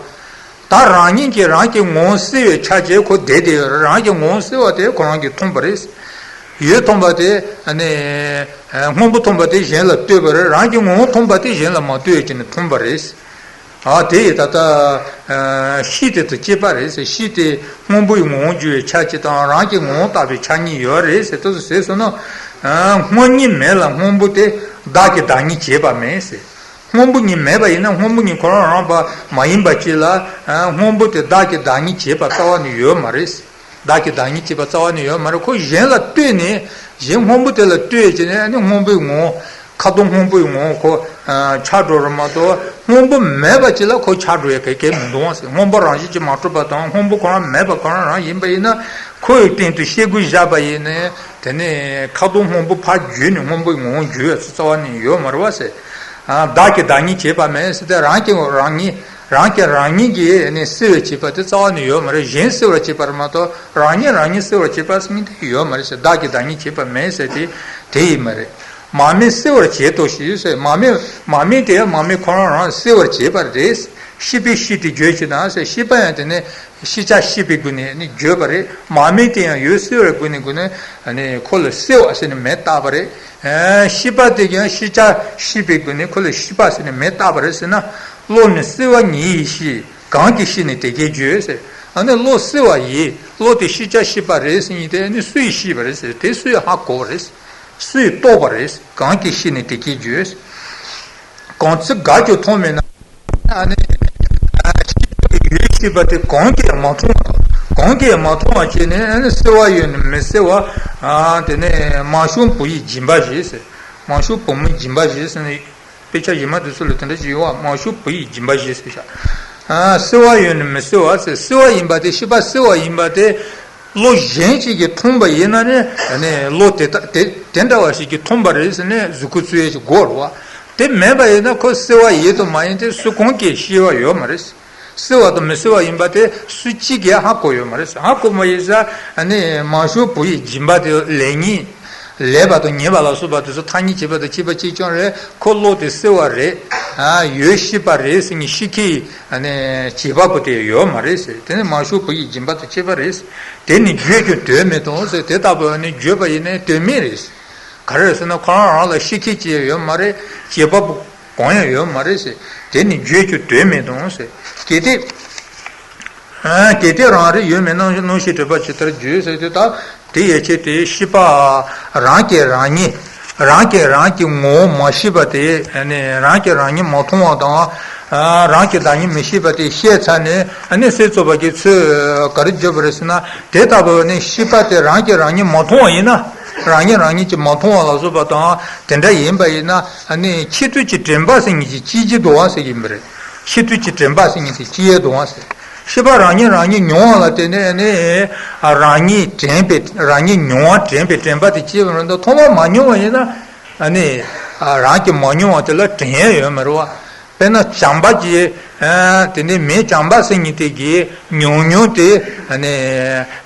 ད་རང་ཉིད་ཀྱིས་རང་གི་ངོ་བོ་གསལ་བའི་ཆ་བྱས་ཁོ་བསྡད་དེ་ཡོད་རེད། རང་གི་ངོ་བོ་གསལ་བ་དེ་ཁོ་རང་གིས་མཐོང་པ་རེད། ཡོད་མཐོང་པ་དེ་ནི་སྔོན་པོ་མཐོང་པ་དེ་གཞན་ལ་ལྟོས་པ་རེད། རང་གི་ངོ་བོ་མཐོང་པ་དེ་གཞན་ལ་མ་ལྟོས་ཡས་ཀྱི་ནི་མཐོང་པ་རེད། ཨ་དེ་ཡི་ད་ལྟ་ཤེས་དེ་དང་བཅས་པ་རེད་ཟེར། ཤེས་དེ་སྔོན་པོའི་ངོ་བོ་འགྱུར་བའི་ཆ་གཅིག་དང་རང་གི་ངོ་བོ་བཏགས་པའི་ཆ་གཉིས་ཡོད་རེད་ཟེར། དེ་ཚོ་ཟེར་སོང་ན། སྔོ་ཉིད་མེད་ལ་སྔོན་པོ་དེ་བདག་གིས་བདག་ཉིད་བྱས་པ་མེད་ཟེར། སྔོན་པོ་ཉིད་མེད་པ་ཡིན་ན་སྔོན་པོ་ཉིད་ཁོ་རང་རང་བ་མ་ཡིན་པ་ཅིག་ལ། སྔོན་པོ་དེ་བདག་གིས་བདག་ཉིད་བྱས་པ་རྩ་བ་ནས་ཡོད་མ་རེད། བདག་གིས་བདག་ཉིད་བྱས་པ་རྩ་བ་ནས་ཡོད་མ་རེད། ཁོ་གཞན་ལ་ལྟོས་ནས་གཞན་སྔོན་པོ་དེ་ལ་ལྟོས་བྱས་ནས་ནི་སྔོན་པོའི་ངོ་བོ། ཁ་དོག་སྔོན་པོའི་ངོ་བོ་ཁོ་ཆགས་འགྲོ་རེད་མ་གཏོགས། སྔོན་པོ་མེད་པ་ཅིག་ལ་ཁོ་ཆགས་འགྲོ་ཡ་ག་གེ་མི་འདུག་ཟེར། སྔོན་པོ་རང་བཞིན་གྱིས་མ་གྲུབ་པ་དང་སྔོན་པོ་ཁོ་རང་མེད་པ་ཁོ་རང་རང་ཡིན་པ་ཡིན་ན། ཁོའི་སྟེང་དུ་ཤེས་དགོས་བཞག་པ་ཡིན་ནའི་དེ་ནི་ཁ་དོག་སྔོན་པོ་ཕར་བརྗོད་ནས་སྔོན་པོའི་ངོ་བོ་འགྱུར་བའི་ཚུལ་རྩ་བ་ནས་ཡོད་མ་རེད་བ་ཟེར། བདག་གིས་བདག་ཉིད་བྱས་པ་མེད་ཟེར་ཏེ་རང་གིས་རང་ཉིད། རང་གིས་རང་ཉིད་ཀྱིས་ནི་གསལ་བར་བྱེད་པ་དེ་རྩ་བ་ནས་ཡོད་མ་རེད། གཞན་གསལ་བར་བྱེད་པ་རེད་མ་གཏོགས་རང་ཉིད་རང་ཉིད་གསལ་བར་བྱེད་པ་ཟེར་མཁན་དེ་ཡོད་མ་རེད་ཟེར། བདག་གིས་བདག་ཉིད་བྱས་པ་མེད་ཟེར་དེ་དེ་ཡིན་མ་རེད། མར་མེ་གསལ་བར་བྱེད་དོ་ཞེས་ཟེར། མར་མེ་མར་མེ་དེ་ཡང་མར་མེ་ཁོ་རང་རང་གསལ་བར་བྱེད་པ་རེད། ཤེས་པས་ཤེས་ཏེ་བརྗོད་ཅིང་དང་ཟེར། ཤེས་པ་ཡང་དེ་ནི་ཤེས་བྱ་ཤེས་པའི་སྒོ་ནས་ནི་བརྗོད་པ་རེད། མར་མེ་དེ་ཡང་ཡུལ་གསལ་བའི་སྒོ་ནས་སྒོ་ནས་ནི་ཁོ་ལ་གསལ་བ་ཟེར་ནས་མེ་བཏགས་པ་རེད། ཤེས་པ་དེ་ཡང་ཤེས་བྱ་ཤེས་པའི་སྒོ་ནས་ཁོ་ལ་ཤེས་པ་ཟེར་ནས་མེ་བཏགས་པ་རེད་ཟེར་ན། བློ་ནི་གསལ་བ་ཉིད་ཡིན་ཞེས། གང་གིས་ཤེས་ནས་དེ་སྐད་བརྗོད་ཟེར། ཨ་ནི་བློ་གསལ་བ་ཡིན། བློ་དེ་ཤེས་བྱ་ཤེས་པ་རེད་ཟེར་མཁན་དེ་ནི་སུ་ཡིས་ཤེས་པ་རེད་ཟེར། དེ་སུ་ཡིས་ཧ་གོ་བ་རེད། སུ་ཡིས་རྟོགས་པ་རེད། གང་གིས་ཤེས་ནས་དེ་སྐད་བརྗོད། གང་ཚེ་འགས་ཀྱང་མཐོང་མེད་ན། ཨ་ནི། ཡུལ་ཤེས་པ་དེ་གང་གིས་ཡང་མ་མཐོང་བ། གང་གིས་ཡང་མ་མཐོང་བ་བྱས་ནས་ཨ་ནི་གསལ་བ་ཡོད་ནི་མི་གསལ་བ། དེ་ནས་མང་ཤོས་བུ་ཡི་སྦྱིན་པ་བཞེས་ཟེར། མང་ཤོས་བུ་མོའི་སྦྱིན་པ་བཞེས་ཟེར་ནས། དཔེ་ཆ་གཞན་མ་དེ་ཚོ་ལ་དེ་འདྲ་ཞིག་ཡོད་བ། མང་ཤོས་བུ་ཡི་སྦྱིན་པ་བཞེས་ཟེར་བཞག་གསལ་བ་ཡོད་ནི་མི་གསལ་བ་ཟེར། གསལ་བ་ཡིན་པ་དེ་ཤེས་པ་གསལ་བ་ཡིན་པ་དེ། བློ་གཞན་ཞིག་གིས་མཐོང་པ་ཡིན་ན་ནི་ནི་བློ་དེ་དག་དེ་དེ་འདྲ་བ་ཞིག་གིས་མཐོང་པ་རེད་ཟེར་ནས་གཟུགས་སྐུ་ཚུལ་ཡས་ཀྱི་སྒོ་རེད་བ། དེ་མེད་པ་ཡིན་ན་ཁོ་གསལ་བ་ཡིན་དང་མ་ཡིན་དེ་སུ་གང་གིས་ཤེས་པ་ཡོད་མ་རེད། གསལ་བ་དང་མི་གསལ་བ་ཡིན་པ་དེ་སུ་གཅིག་གིས་ཧ་གོ་ཡོད་མ་རེད། ཧ་གོ་མ་ཡིན་ས་ནི་མང་ཤོས་བུ་ཡི་སྦྱིན་པ་དེ་ལེགས་ཉེས། ལེགས་པ་དང་ཉེས་པ་ལ་སོགས་པ་དེ་ཚོ་ཐ་སྙད་བྱེད་པ་དང་བཅས་པ་གཅིག་རྐྱང་རེད། ཁོ་བློ་དེ་གསལ་བ་རེད། ཡུལ་ཤེས་པ་རེད་ཟེར་ནས་ཤེས་མཁན་ནི་བྱེད་པ་པོ་དེ་ཡོད་མ་རེད་ཟེར། དེ་ནི་མང་ཤོས་བུ་ཡི་སྦྱིན་པ་དང་བཅས་པ་རེད། དེ་ནི་བརྗོད་ཀྱང་དོན་མེད་དང་ཟེར། དེ་ལྟ་བུ་ནི་བརྗོད་པ་ཡིན་ནའི་དོན་མེད་རེད། ག་རེ་ཟེར་ན་ཁོ་རང་རང་ལ་ཤེས་མཁན་ཅིག་ཡོད་མ་རེད། བྱེད་པ་པོ་གང་ཡང་ཡོད་མ་རེད་ཟེར། དེ་ནི་བརྗོད་ཀྱང་དོན་མེད་དང་ཟེར། གལ་ཏེ། གལ་ཏེ་རང་རིག་ཡོད་མིན་སྣང་སྣང་ཞིང་གྲུབ་པ་ཇི་ལྟར་བརྗོད་ཟེར་དེ་དག་དེ་ཡན་ཆད་དེ་ཤེས་པ་རང་གིས་རང་ཉིད། རང་གིས་རང་གི་ངོ་བོ་མ་ཤེས་པ་དེ་ནི་རང་གིས་རང་ཉིད་མ་མཐོང་བ་དང་། རང་གིས་བདག་ཉིད་མི་ཤེས་པ་དེ་ཤེས་ཚར་ནས་ནི་སྲིད་རྩོད་པ་གི་ཚོད་ག་རེ་བརྗོད་པ་རེད་ཟེར་ན། དེ་ལྟ་བུ་ནི་ཤེས་པ་དེ་རང་གིས་རང་ཉིད་མ་མཐོང་བ་ཡིན་ན། རང་ཉིད་རང་ཉིད་ཀྱིས་མ་མཐོང་བ་ལ་སོགས་པ་དང་དེ་འདྲ་ཡིན་པ་ཡིན་ན་ནི་ཆེད་དུ་ཀྱི་དྲན་པ་ཟེར་མཁན་གྱི་སྐྱེ་གཞི་འདུ་བ་ཟེར་གྱི་ཡིན་པ་རེད། ཆེད་དུ་ཀྱི་དྲན་པ་ཟེར་མཁན་དེ་སྐྱེ་ཡས་འདུ་བ་ཟེར། ཤེས་པ་རང་ཉིད་རང་ཉིད་མྱོང་བ་ལ་བརྟེན་ནས་ནི་རང་ཉིད་དྲན་པའི་རང་ཉིད་མྱོང་བ་དྲན་པའི་དྲན་པ་དེ་སྐྱེ་བ་རེད་འདུག་ཐོག་མར་མ་མྱོང་བ་ཡིན་ན་ནི་རང་གིས་མ་མྱོང་བ་དེ་ལ་དྲན་ཡས་ཡོད་མ་རེད་བ། དཔེར་ན་བྱམས་པ་གྱིས། དེ་ནས་མི་བྱམས་པ་ཟེར་མཁན་དེ་གིས་མྱོང་མྱོང་དེ་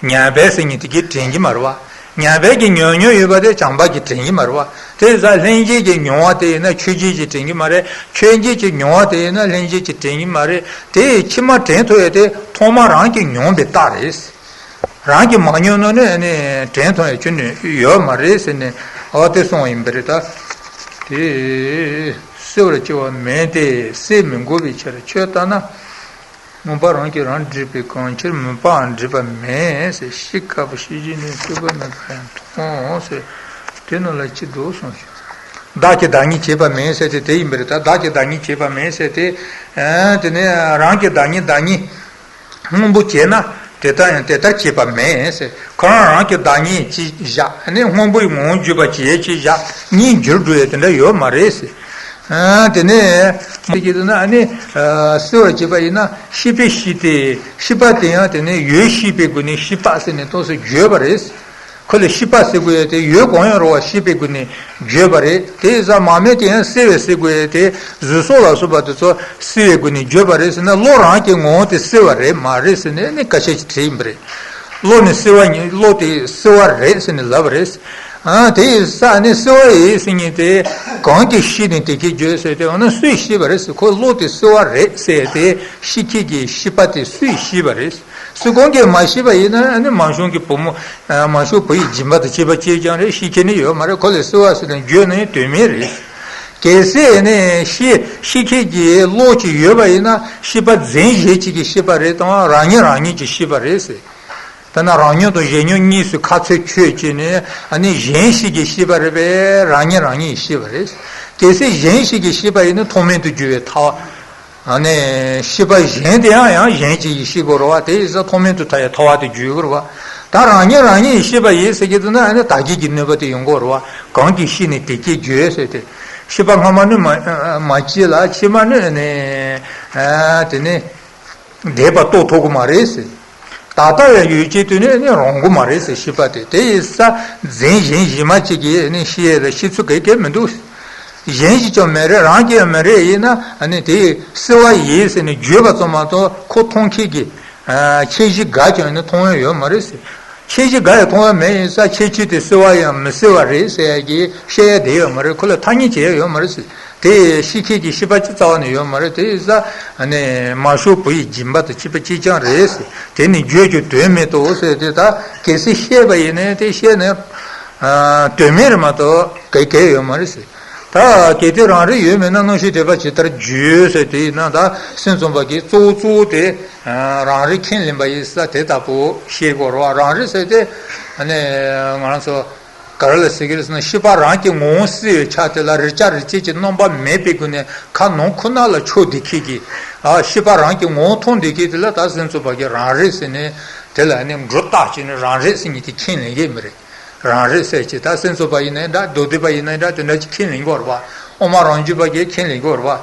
ཉམས་པ་ཟེར་མཁན་དེ་གིས་དྲན་གྱི་མ་རེད་བ། ཉམས་པ་གི་མྱོང་མྱོང་ཡོད་པ་དེ་བྱམས་པ་གིས་དྲན་གྱི་མ་རེད་བ། དེ་ཡིན་ཙང་ལྷན་སྐྱེས་ཀྱི་མྱོང་བ་དེ་ཡིན་ན་ཆོས་ཅན་གྱིས་དྲན་གྱི་མ་རེད། ཆོས་ཅན་གྱི་མྱོང་བ་དེ་ཡིན་ན་ལྷན་སྐྱེས་ཀྱིས་དྲན་གྱི་མ་རེད། དེ་ཕྱི་མ་དྲན་ཐུབ་ཡ་དེ་ཐོག་མ་རང་གིས་མྱོང་པའི་རྟགས་རེད། རང་གིས་མ་མྱོང་ན་ནི་ནི་དྲན་ཐུབ་ཡ་ཁྱོན་ནས་ཡོད་མ་རེད་ཟེར་ནས་འོ་དེ་གསུངས་པ་ཡིན་པ་རེད་ད། དེ་གསལ་བར་གྱུར་པ་མིན་ཏེ་གསལ་མི་དགོས་པའི་ཕྱིར་ཁྱོད་ལྟར་ན། མངོན་པ་རང་གིས་རང་བསྒྲིབས་པས་གང་ཕྱིར་མུན་པའང་བསྒྲིབས་པ་མེད་ཟེར། ཤེས་དཀའ་བ་ཤེས་བཞིན་ནི་སྤྲོས་པ་མེད་པར་ཡང་མཐོང་ཟེར། དེ་རྣམས་ལ་ཅི་འདོད་གསུངས་ཤིང་། བདག་གིས་བདག་ཉིད་བྱས་པ་མེད་ཟེར་ཏེ་དེ་ཡིན་པ་རེད། ད་བདག་གིས་བདག་ཉིད་བྱས་པ་མེད་ཟེར་ཏེ། ཨ་དེ་ནས་རང་གིས་བདག་ཉིད་བདག་ཉིད་སྔོན་པོ་བྱས་ན་དེ་ལྟར་ཡང་དེ་ལྟར་བྱས་པ་མེད་ཟེར། ཁོ་རང་རང་གིས་བདག་ཉིད་ཅིག་བཞག་ནས་སྔོན་པོའི་ངོ་བོ་བརྗོད་པ་བྱེད་ཅིག་བཞག་གཉིས་འགྱུར་འགྲོ་ཡས་དེ་འདྲ་ཡོད་མ་རེད་ཟེར། ཨ་དེ་ནས་ཅིག་ན་ཨ་ནི་ཨ་སེལ་བར་བྱེད་པ་ཡིན་ན་ཤེས་པས་ཤེས་ཏེ། ཤེས་པ་དེ་ཡང་དེ་ནས་ཡོད་ཤེས་པའི་སྒོ་ནས་ཤེས་པ་ཟེར་ནས་ཏོག་ཙམ་བརྗོད་པ་རེད། ཁོ་ལ་ཤེས་པ་ཟེར་དགོས་ཡ་དེ་ཡོད་གང་ཡང་རུང་བ་ཤེས་པའི་སྒོ་ནས་བརྗོད་པ་རེད། དེ་ཡིན་ཙང་མ་སྨད་དེ་ཡང་སེལ་བས་ཟེར་དགོས་ཡ་དེ་གཟུགས་སོགས་ལ་སོགས་པ་དེ་ཚོ་སེལ་བའི་སྒོ་ནས་བརྗོད་པ་རེད་ཟེར་ན་བློ་རང་གི་ངོ་བོ་དེ་སེལ་བ་རེད་མ་རེད་ཟེར་ནས་ནི་སྐད་ཆ་ཅིག་དྲིས་ཡིན་པ་རེད། བློ་ནི་སེལ་བ་ཉིད་བློ་དེ་སེལ་བ་རེད་ཟེར་ནས་ལབ་པ་རེད། ཨ་དེ་ཡིན་ཙང་ནི་སེལ་བ་ཡིན་ཟེར་མཁན་དེ་གང་གིས་ཤེས་ནས་དེ་སྐད་བརྗོད་ཟེར་ཏེ་འོ་ན་སུས་ཤེས་པ་རེད་ཟེར། ཁོ་བློ་དེ་སེལ་བ་རེད་ཟེར་ཏེ་ཤེས་མཁན་གྱི་ཤེས་པ་དེ་སུས་ཤེས་པ་རེད། སུ་གང་གིས་མ་ཤེས་པ་ཡིན་ན་ཨ་ནི་མ་བྱུང་གི་བུ་མོ། ཨ་མ་བྱུང་བུ་ཡི་སྦྱིན་པ་དང་བཅས་པ་ཅིས་ཀྱང་རེད། ཤེས་མཁན་ནི་ཡོད་མ་རེད། ཁོ་ལ་སེལ་བ་ཟེར་ནས་བརྗོད་ནས་དོན་མེད་རེད། གལ་སྲིད་ནི་ཤེས་ཤེས་མཁན་གྱི་བློ་ཅིག་ཡོད་པ་ཡིན་ན་ཤེས་པ་འཛིན་བྱེད་ཅིག་གིས་ཤེས་པ་རེད་དང་རང་ཉིད་རང་ཉིད་ཀྱིས་ཤེས་པ་རེད་ཟེར། དཔེར་ན་རང་མྱོང་དང་གཞན་མྱོང་གཉིས་སུ་ཁ་ཚོད་ཆོད་ཅིག་ནས་ཨ་ནི་གཞན་ཞིག་གིས་ཤེས་པ་རེད་པས། རང་ཉིད་རང་ཉིད་ཀྱིས་ཤེས་པ་རེད། གལ་སྲིད་གཞན་ཞིག་གིས་ཤེས་པ་ཡིན་ན་མཐོང་མེད་དུ་གྱུར་བའི་ཐལ་བ། ཨ་ནི་ཤེས་པ་གཞན་དེ་ཡང་ཡང་གཞན་གཅིག་གིས་ཤེས་དགོས་རེད་བ། དེ་ཡིན་ཙང་མཐོང་མེད་དུ་ཐལ་བའི་ཐལ་བ་དེ་གྱུར་དགོས་རེད་བ། ད་རང་ཉིད་རང་ཉིད་ཤེས་པ་ཡིན་ཟེར་གྱི་འདུག་ན་ཨ་ནི་བདག་བསྐྱེད་ཀྱི་གནོད་པ་དེ་ཡོང་གི་རེད་བ། གང་གིས་ཤེས་ནས་དེ་སྐད་བརྗོད་ཟེར་ཏེ། ཤེས་པ་སྔ་མ་གནོད་མ་མ་བྱེད་ལ་ཕྱི་མ་གནོད་ནས་ཨ་དེ་ནི་འདས་པ་རྟོགས་ཐུབ་ཀྱི་མ་རེད་ཟེར། ད་ལྟ་ཡང་ཡོད་ཅེས་དུས་ནས་ནི་རུང་གི་མ་རེད་ཟེར། ཤེས་པ་དེ་དེ་ཡིན་ཙང་འཛིན་གཞན་གཞན་མ་གཅིག་གིས་ནི་ཤེས་ཡས་ལ་ཤེས་ཚུལ་ག་གེ་མི་འདུག་གཞན་གྱིས་ཀྱང་མི་རེད། རང་གིས་ཡང་མི་རེད། ཡིན་ན་ཨ་ནི་དེ་སེལ་བ་ཡིན་ཟེར་ནས་བརྗོད་པ་ཙམ་མ་གཏོགས་ཁོ་མཐོང་མཁན་གྱི་ཨ་ཁྱད་གཞི་འགའ་ཀྱང་ནི་མཐོང་ཡ་ཡོད་མ་རེད་ཟེར། ཁྱད་གཞི་འགའ་ཡང་མཐོང་ཡ་མེད། ཡིན་ཙང་ཁྱད་ཆོས་དེ་སེལ་བ་ཡང་མི་སེལ་བ་རེད་ཟེར་ཡ་གི་བཤད་ཡ་དེ་ཡོད་མ་རེད། ཁོ་ལ་ཐ་སྙད་བྱེད་ཡ་ཡོད་མ་རེད་ཟེར། དེ་ཤེས་མཁན་གྱི་ཤེས་པ་ཅིག་རྩ་བ་ནས་ཡོད་མ་རེད། དེ་ཡིན་ཙང་ཨ་ནི་མ་བྱུང་བུ་ཡི་སྦྱིན་པ་དང་བཅས་པ་ཅིས་ཀྱང་རེད་ཟེར། དེ་ནི་བརྗོད་ཀྱང་དོན་མེད་དོ་ཟེར་དེ་ད་གལ་སྲིད་ཤེས་པ་ཡིན་ན་དེ་ཤེས་ནས་ཨ་དོན་མེད་རེད་མ་གཏོགས་ག་གེ་ཡོད་མ་རེད་ཟེར། ད་གལ་ཏེ་རང་རིག་ཡོད་མེད་ན་རྣམ་ཤེས་དྲེགས་པ་ཇི་ལྟར་འགྱུར་ཟེར་དེ་ཡིན་ན་ད་སེམས་ཙམ་པ་གིས་གཙོ་བོ་གཙོ་བོ་དེ་རང་རིག་ཁས་ལེན་པ་ཡིན་ས་དེ་ལྟ་བུ་ཤེས་དགོས་རེད་བ། རང་རིག་ཟེར་དེ་ཨ་ནི་ང་རང་ཚོ་ག་རེ་ལ་ཟེར་གི་རེད་ཟེར་ན་ཤེས་པ་རང་གི་ངོ་བོ་སེལ་བའི་ཆ་དེ་ལ་རིག་བྱ་རིག་བྱེད་ཀྱི་རྣམ་པ་མེད་པའི་སྒོ་ནས་ཁ་ནང་ཁོ་ན་ལ་ཕྱོགས་བསྡད་མཁན་གྱི་ཨ་ཤེས་པ་རང་གི་ངོ་བོ་མཐོང་བསྡད་མཁན་དེ་ལ་ད་སེམས་ཙམ་པ་གིས་རང་རིག་ཟེར་ནས་དེ་ལ་ནི་འགྲོ་བཏགས་བྱས་ནས་རང་རིག་ཟེར་མཁན་དེ་ཁས་ལེན་གི་མི་རེད། རང་རིག་ཟེར་གྱི་ད་སེམས་ཙམ་པ་ཡིན་ནའི་འདྲ་མདོ་སྡེ་པ་ཡིན་ནའི་འདྲ་དེ་འདྲ་ཅིག་ཁས་ལེན་གྱི་ཡོད་རེད་བ། དབུ་མ་རང་རྒྱུད་པ་གིས་ཁས་ལེན་གྱི་ཡོད་རེད་བ།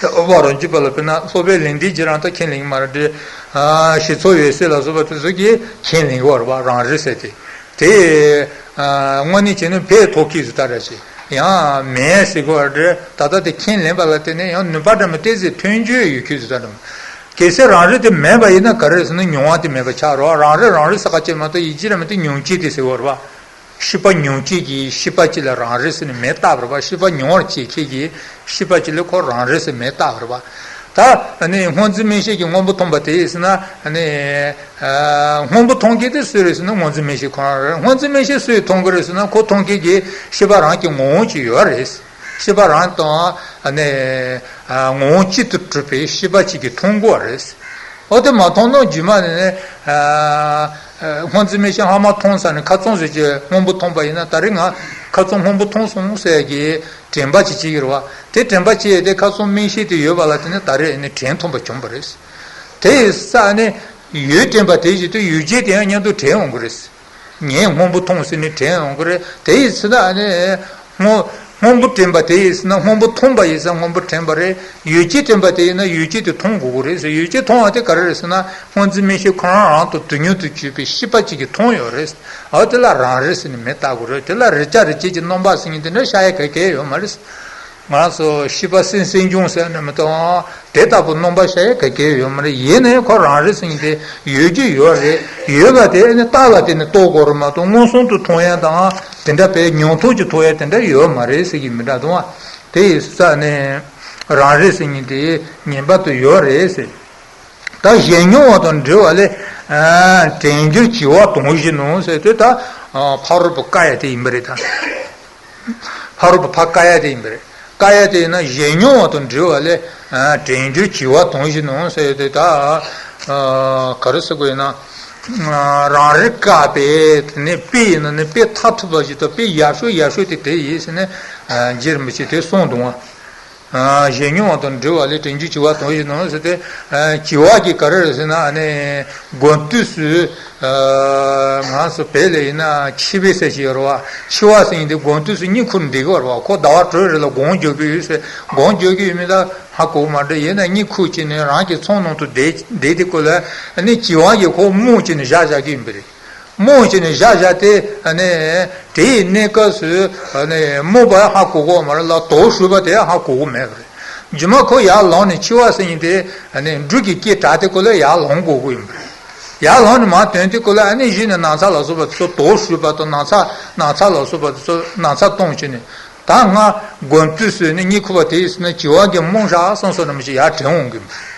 དབུ་མ་རང་རྒྱུད་པ་ལ་དཔེར་ན་སློབ་དཔོན་ལེགས་ལྡན་རྗེ་རང་ད་ཁས་ལེན་གྱི་མ་རེད་དེ། ཨ་ཞི་འཚོ་འོད་གསལ་ལ་སོགས་པ་དེ་ཚོ་གིས་ཁས་ལེན་གྱི་ཡོད་རེད་བ། རང་རིག་ཟེར་དེ། དེ་ཨ་དངོས་གནས་བྱས་ན་ཕན་ཐོགས་མཁན་ཟེར་ད་ར་ཅིག་ཡང་མེད་ཟེར་གྱི་ཡོད་རེད། ད་ལྟ་དེ་ཁས་ལེན་པ་ལ་བརྟེན་ནས་ཡང་ནུས་པ་འདྲ་མི་ཏོག་ཙམ་ཐོན་རྒྱུ་ཡོད་མཁན་ཟེར་ད་ར། གལ་སྲིད་རང་རིག་དེ་མེད་པ་ཡིན་ན་ག་རེ་ཟེར་ན་མྱོང་བ་དེ་མེད་པ་ཆགས་རེད་བ། རང་རིག་རང་རིག་ཟེར་ག་ཅིག་མ་གཏོགས་ཡིད་ཀྱི་ར་མི་དེ་མྱོང་བྱེད་དེ་ཟེར་བ་རེད་བ། ཤེས་པ་མྱོང་བྱེད་ཀྱི་ཤེས་པ་གཅིག་ལ་རང་རིག་ཟེར་ནས་མིང་བཏགས་པ་རེད་བ། ཤེས་པ་མྱོང་བར་བྱེད་མཁན་གྱི་ཤེས་པ་གཅིག་ལ་ཁོ་རང་རིག་ཟེར་མིང་བཏགས་པ་རེད་བ། ད་ནི་སྔོ་འཛིན་མིག་ཤེས་ཀྱི་སྔོན་པོ་མཐོང་བ་དེ་ཡིན་ཟེར་ན་ནི་སྔོན་པོ་མཐོང་མཁན་དེ་སུ་རེད་ཟེར་ན་སྔོ་འཛིན་མིག་ཤེས་ཁོ་རང་རེད། སྔོ་འཛིན་མིག་ཤེས་སུས་མཐོང་གི་རེད་ཟེར་ན་ཁོ་མཐོང་མཁན་གྱི་ཤེས་པ་རང་གི་ངོ་བོ་ཅིག་ཡོད་རེད། ཤེས་པ་རང་དང་ནི་ངོ་བོ་གཅིག་ཏུ་གྲུབ་པའི་ཤེས་པ་གཅིག་གིས་མཐོང་དགོས་རེད། འོ་དེ་མ་མཐོང་ན་རྗེས་མ་ནས་ནི་སྔོ་འཛིན་མིག་ཤེས་ལྷག་མ་མཐོང་ཚར་ནས་ཁ་ཚོན་ཟེར་གྱི་སྔོན་པོ་མཐོང་པ་ཡིན་ན་ད་རེས་ང་ཁ་ཚོན་སྔོན་པོ་མཐོང་སོང་ཟེར་གྱི་དྲན་པ་ཅིག་བྱེད་ཀྱི་རེད་བ། དེ་དྲན་པ་བྱས་ཏེ་ཁ་ཚོན་མིག་ཤེས་དེ་ཡོད་པ་ལ་བརྟེན་ནས་ད་རེས་ནི་དྲན་ཐུབ་པ་བྱུང་བ་རེད། དེ་ཡིན་ཙང་ནི་ཡུལ་དྲན་པ་དེ་བཞིན་དུ་ཡུལ་ཅན་དེ་ཡང་མཉམ་དུ་དྲན་འོང་གི་རེད། ངས་སྔོན་པོ་མཐོང་ཟེར་ནས་དྲན་ཡོང་གི་རེད། དེ་ཡིན་ཟེར་ན་ཨ་ནི་སྔོ་སྔོན་པོ་དྲན་པ་དེ་ཡིན་ཟེར་ན་སྔོན་པོ་མཐོང་པ་ཡིན་ཟེར་ན་སྔོན་པོ་དྲན་པ་རེད། ཡུལ་ཅན་དྲན་པ་དེ་ཡིན་ན་ཡུལ་ཅན་དེ་མཐོང་དགོས་ཀྱི་རེད་ཟེར། ཡུལ་ཅན་མཐོང་བ་དེ་ག་རེ་རེད་ཟེར་ན་སྔོ་འཛིན་མིག་ཤེས་ཁོ་རང་རང་དུ་དུས་མཉམ་དུ་གྱུར་པའི་ཤེས་པ་གཅིག་གིས་མཐོང་ཡོད་རེད། འོ་དེ་ལ་རང་རིག་ཟེར་ནས་མིང་བཏགས་དགོས་རེད། དེ་ལ་རིག་བྱ་རིག་བྱེད་ཀྱི་རྣམ་པ་ཟེར་མཁན་དེ་འདྲ་ཤར་ཡ་ག་གེ་ཡོད་མ་རེད། ང་རང་ཚོ་ཤེས་པ་སེམས་སེམས་བྱུང་ཟེར་ནས་མི་གཏོང་། དེ་ལྟ་བུ་རྣམ་པ་ཤར་ཡ་ག་གེ་ཡོད་མ་རེད། ཡིན་ནའི་ཁོ་རང་རིག་ཟེར་མཁན་དེ་ཡོད་རྒྱུ་ཡོད་རེད། ཡོད་པ་དེ་ནི་རྟགས་ལ་བརྟེན་ནས་རྟོགས་དགོས་རེད་མ་གཏོགས་མངོན་སུམ་དུ་མཐོང་ཡ་དང་དེ་འདྲ་བའི་མྱོང་ཐོག་གི་མཐོང་ཡ་དེ་འདྲ་ཡོད་མ་རེད་ཟེར་གྱི་མི་འདྲ་འདུག་ཨ། དེ་ཡིན་ཙང་ནས་རང་རིག་ཟེར་མཁན་དེ་ངེས་པར་དུ་ཡོད་རེད་ཟེར། ད་གཞན་མྱོང་བ་དང་འབྲེལ་བ་ལས། ཨ་དྲན་འགྱུར་བྱེད་པ་དང་བཞིན་ནོ་ཟེར་དུས་ད། ཨ་ཕ་རོལ་པོ་བཀག་ཡ་དེ་ཡིན་པ་རེད་ད། ཕ་རོལ་པོ་ཕར་བཀག་ཡ་དེ་ཡིན་པ་རེད། བཀག་ཡ་དེ་ཡིན་ན་གཞན་མྱོང་བ་དང་འབྲེལ་བ་ལས། དྲན་འགྱུར་བྱིས་པ་དོན་བཞིན་ནོ་ཟེར་ཏེ་ད་ག་རེ་ཟེར་དགོས་ཡིན་ན། རང་རེ་བཀག་པའི་དེ་ནས་དཔེ་ཡིན་ན་ནི་དཔེ་མཐར་ཐུག་པ་ཞིག་དང་དཔེ་ཡག་ཤོས་ཡག་ཤོས་དེ་དེ་ཡིན་ཟེར་ནས་རྗེ་རིན་པོ་ཆེས་དེ་གསུངས་འདུག་བ། གཞན་མྱོང་བ་དང་འདྲ་བ་ལས་དྲན་འགྱུར་བྱིས་པ་དོན་བཞིན་ནོ་ཟེར་ཏེ། བྱིས་པ་གི་ག་རེ་རེད་ཟེར་ན་ནི་དགོང་དུས་སུ། ང་ཚོ་བོད་ལ་ཡིན་ན་འཆི་བ་ཟེར་གྱི་ཡོད་རེད་བ། འཆི་བ་ཟེར་མཁན་དེ་དགོང་དུས་སུ་གཉིད་ཁུག་བསྡད་ཀྱི་ཡོད་རེད་བ། ཁོ་ཟླ་བ་དྲུག་རེ་ལ་སྒོམ་རྒྱག་གི་ཡོད་ཟེར། སྒོམ་རྒྱག་གི་ཡོད་མེད་ད་ཧ་གོ་གི་མ་རེད། ཡིན་ན་གཉིད་ཁུག་བྱས་ནས་རང་གི་ཚང་ནང་དུ་བསྡད་བསྡད་དེ་ཁོ་ལ་ནི་བྱིས་པ་གིས་ཁོ་རྨོངས་བྱས་ནས་བཞག་བཞག་གི་ཡིན་པ་རེད། རྨོངས་བྱས་ནས་བཞག་བཞག་སྟེ་ནི་དེའི་གནས་སྐབས་སུ་ནི་རྨོངས་པ་ཧ་གོ་གི་ཡོད་མ་རེད་ལ། དོགས་ཟོན་པ་དེ་ཧ་གོ་གི་མེད་པ་རེད། རྗེས་མ་ཁོ་ཡར་ལངས་ནས་འཆི་བ་ཟེར་མཁན་དེ་ནི་སྦྲུལ་གྱི་སྐད་གྲགས་ཏེ་ཁོ་ལ་ཡར་ལངས་དགོས་ཀྱི་ཡིན་པ་རེད། ཡར་ལངས་ནས་མར་ཐོན་ཏེ་ཁོ་ལ་ཨ་ནི་གཞི་ནས་ན་ཚ་ལ་སོགས་པ་དེ་ཚོ་དོགས་ཟོན་པ་དང་ན་ཚ་ན་ཚ་ལ་སོགས་པ་དེ་ཚོ་ན་ཚ་གཏོང་བྱས་ནས་ད་ང་དགོང་དུས་སུ་ནི་གཉིད་ཁུག་པ་དེ་ཡིན་ཟེར་ན་བྱིས་པ་གིས་རྨོངས་བཞག་བསམ་བསམ་ནས་མི་ཞིག་ཡར་དྲན་འོང་གི་ཡིན་པ་རེད།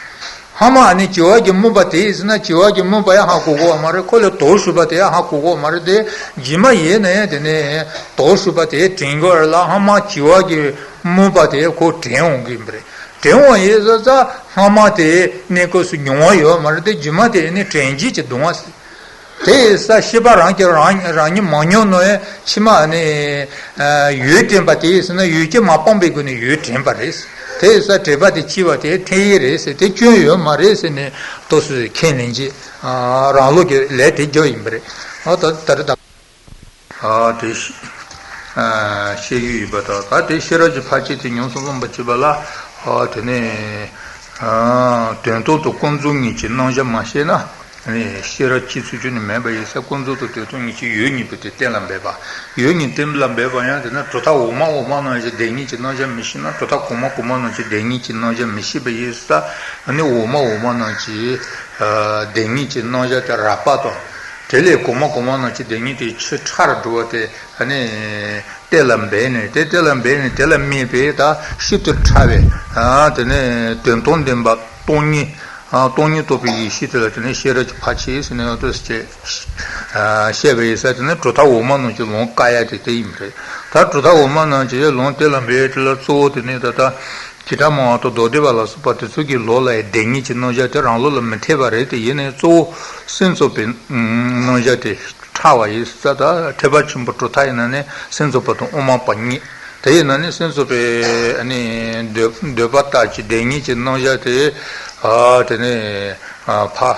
ཧ་མ་ཨ་ནི་བྱིས་པ་གིས་རྨོངས་པ་དེ་ཡིན་ཟེར་ན་བྱིས་པ་གིས་རྨོངས་པ་ཡང་ཧ་གོ་གི་ཡོད་མ་རེད། ཁོ་ལ་དོགས་ཟོན་པ་དེ་ཡང་ཧ་གོ་གི་ཡོད་མ་རེད་དེ། རྗེས་མ་ཡིན་ན་ཡང་དེ་ནས་དོགས་ཟོན་པ་དེ་དྲན་གྱི་ཡོད་རེད་ལ། ཧ་མ་བྱིས་པ་གིས་རྨོངས་པ་དེ་ཁོ་དྲན་འོང་གི་ཡིན་པ་རེད། དྲན་འོང་ཡིན་ཟེར་ཙང་སྔ་མ་དེ་གནས་སྐབས་སུ་མྱོང་བ་ཡོད་མ་རེད་དེ། རྗེས་མ་དེ་ནི་དྲན་བྱེད་ཀྱི་གདུང་བ་ཟེར། དེ་ཡིན་ཙང་ཤེས་པ་རང་གིས་རང་རང་ཉིད་མ་མྱོང་ནོ་ཡང་ཕྱི་མ་ནི་ཡུལ་དྲན་པ་དེ་ཡིན་ཟེར་ན་ཡུལ་གྱིས་མ་སྤངས་པའི་སྒོ་ནས་ཡུལ་དྲན་པ་རེད། དེ་ཡིན་ཙང་དྲན་པ་དེ་འཆི་བ་དེ་འཕྲད་ཡས་རེད་ཟེར། དེ་སྐྱོན་ཡོད་མ་རེད་ཟེར་ནས་ཏོག་ཙམ་ཁས་ལེན་གྱི་རང་ལུགས་ཀྱི་ལས་དེ་རྒྱག་ཡིན་པ་རེད། ཨ་ད་ད་རེད་ད། ཨ་དེ་ཤེས་ཨ་ཤེས་རྒྱུ་ཡིན་པ་དང་། ད་དེ་ཤེས་རབ་ཀྱི་ཕར་ཕྱིན་དེ་ཉམས་སུ་བླངས་པ་བྱས་པ་ལ། ཨ་དེ་ནས་ཨ་དོན་དམ་དུ་ཀུན་རྫོབ་གཉིས་ཀྱི་རྣམ་གཞག་མ་ཤེས་ན། ཨ་ནི་ཤེས་རབ་སྐྱེ་ཚུལ་ཁྱོན་ནས་མེད་པ་ཡིན་ཙང་། ཀུན་རྫོབ་དང་དོན་དམ་གཉིས་ཀྱི་ཡུལ་གཉིས་པོ་དེ་གཏན་ལ་འབེབས་པ། ཡུལ་གཉིས་གཏན་ལ་འབེབས་པ་ཡང་དེ་ནི་གྲུབ་མཐའ་འོག་མ་འོག་མ་རྣམ་གཞག་བདེན་གཉིས་ཀྱི་རྣམ་གཞག་མི་ཤེས་ན། གྲུབ་མཐའ་གོང་མ་གོང་མ་རྣམ་གཞག་བདེན་གཉིས་ཀྱི་རྣམ་གཞག་མི་ཤེས་པ་ཡིན་ཙང་། ཨ་ནི་འོག་མ་འོག་མ་རྣམས་ཀྱི་ཨ་བདེན་གཉིས་ཀྱི་རྣམ་གཞག་དེ་རགས་པ་དང་། དེ་ལས་གོང་མ་གོང་མ་རྣམས་ཀྱི་བདེན་གཉིས་དེ་ཕྱིར་ཕྲ་རུ་འགྲོ་བ་དེ་ཨ་ནི་གཏན་ལ་འབེབས་ནས། དེ་གཏན་ལ་འབེབས་ནས་དེ་ལ་དམིགས་པའི་ད་ཤིན་ཏུ་ཕྲ་བའི་ཨ་དེ་ནས་དོན་དམ་བདེན་པ་སྟོང་ཉིད། ཨ་སྟོང་ཉིད་རྟོགས་པའི་ཡེ་ཤེས་དེ་ལ་དེ་ནས་ཤེས་རབ་ཀྱི་ཕར་ཕྱིན་ཟེར་ནས་འོ་དེ་བཤད་ཨ་བཤད་པ་ཡིན་ཙང་། དེ་ནས་གྲུབ་མཐའ་འོག་མ་རྣམས་ཀྱི་ལུང་བཀག་ཡ་དེ་དེ་ཡིན་པ་རེད། ད་གྲུབ་མཐའ་འོག་མ་རྣམས་ཀྱི་ལུང་གཏན་ལ་འབེབས་ཡ་དེ་ལ་གཙོ་བོ་དེ་ནས་ད་ལྟ་བྱེ་བྲག་སྨྲ་བ་དང་མདོ་སྡེ་པ་ལ་སོགས་པ་དེ་ཚོ་གི་ལུགས་ལ་ཡང་བདེན་གཉིས་ཀྱི་རྣམ་གཞག་དེ་རང་ལུགས་ལ་མི་འཐད་པ་རེད་དེ། ཡིན་ནའི་གཙོ་བོ་སེམས་ཙམ་པའི་རྣམ་གཞག་དེ་ཕྲ་བ་ཡིན་ཙང་། ད་ཐེག་པ་ཆེན་པོ་གྲུབ་མཐའ་ཡིན་ན་ནི་སེམས་ཙམ་པ་དང་དབུ་མ་པ་གཉིས། དེ་ཡིན་ན་ནི་སེམས་ཙམ་པའི་ཨ་ནི་འདོད་འདོད་པ་ལྟར་གྱི་བདེན་གཉིས་ཀྱི་རྣམ་གཞག་དེ་ཨ་དེ་ནི་ཨ་ཕར་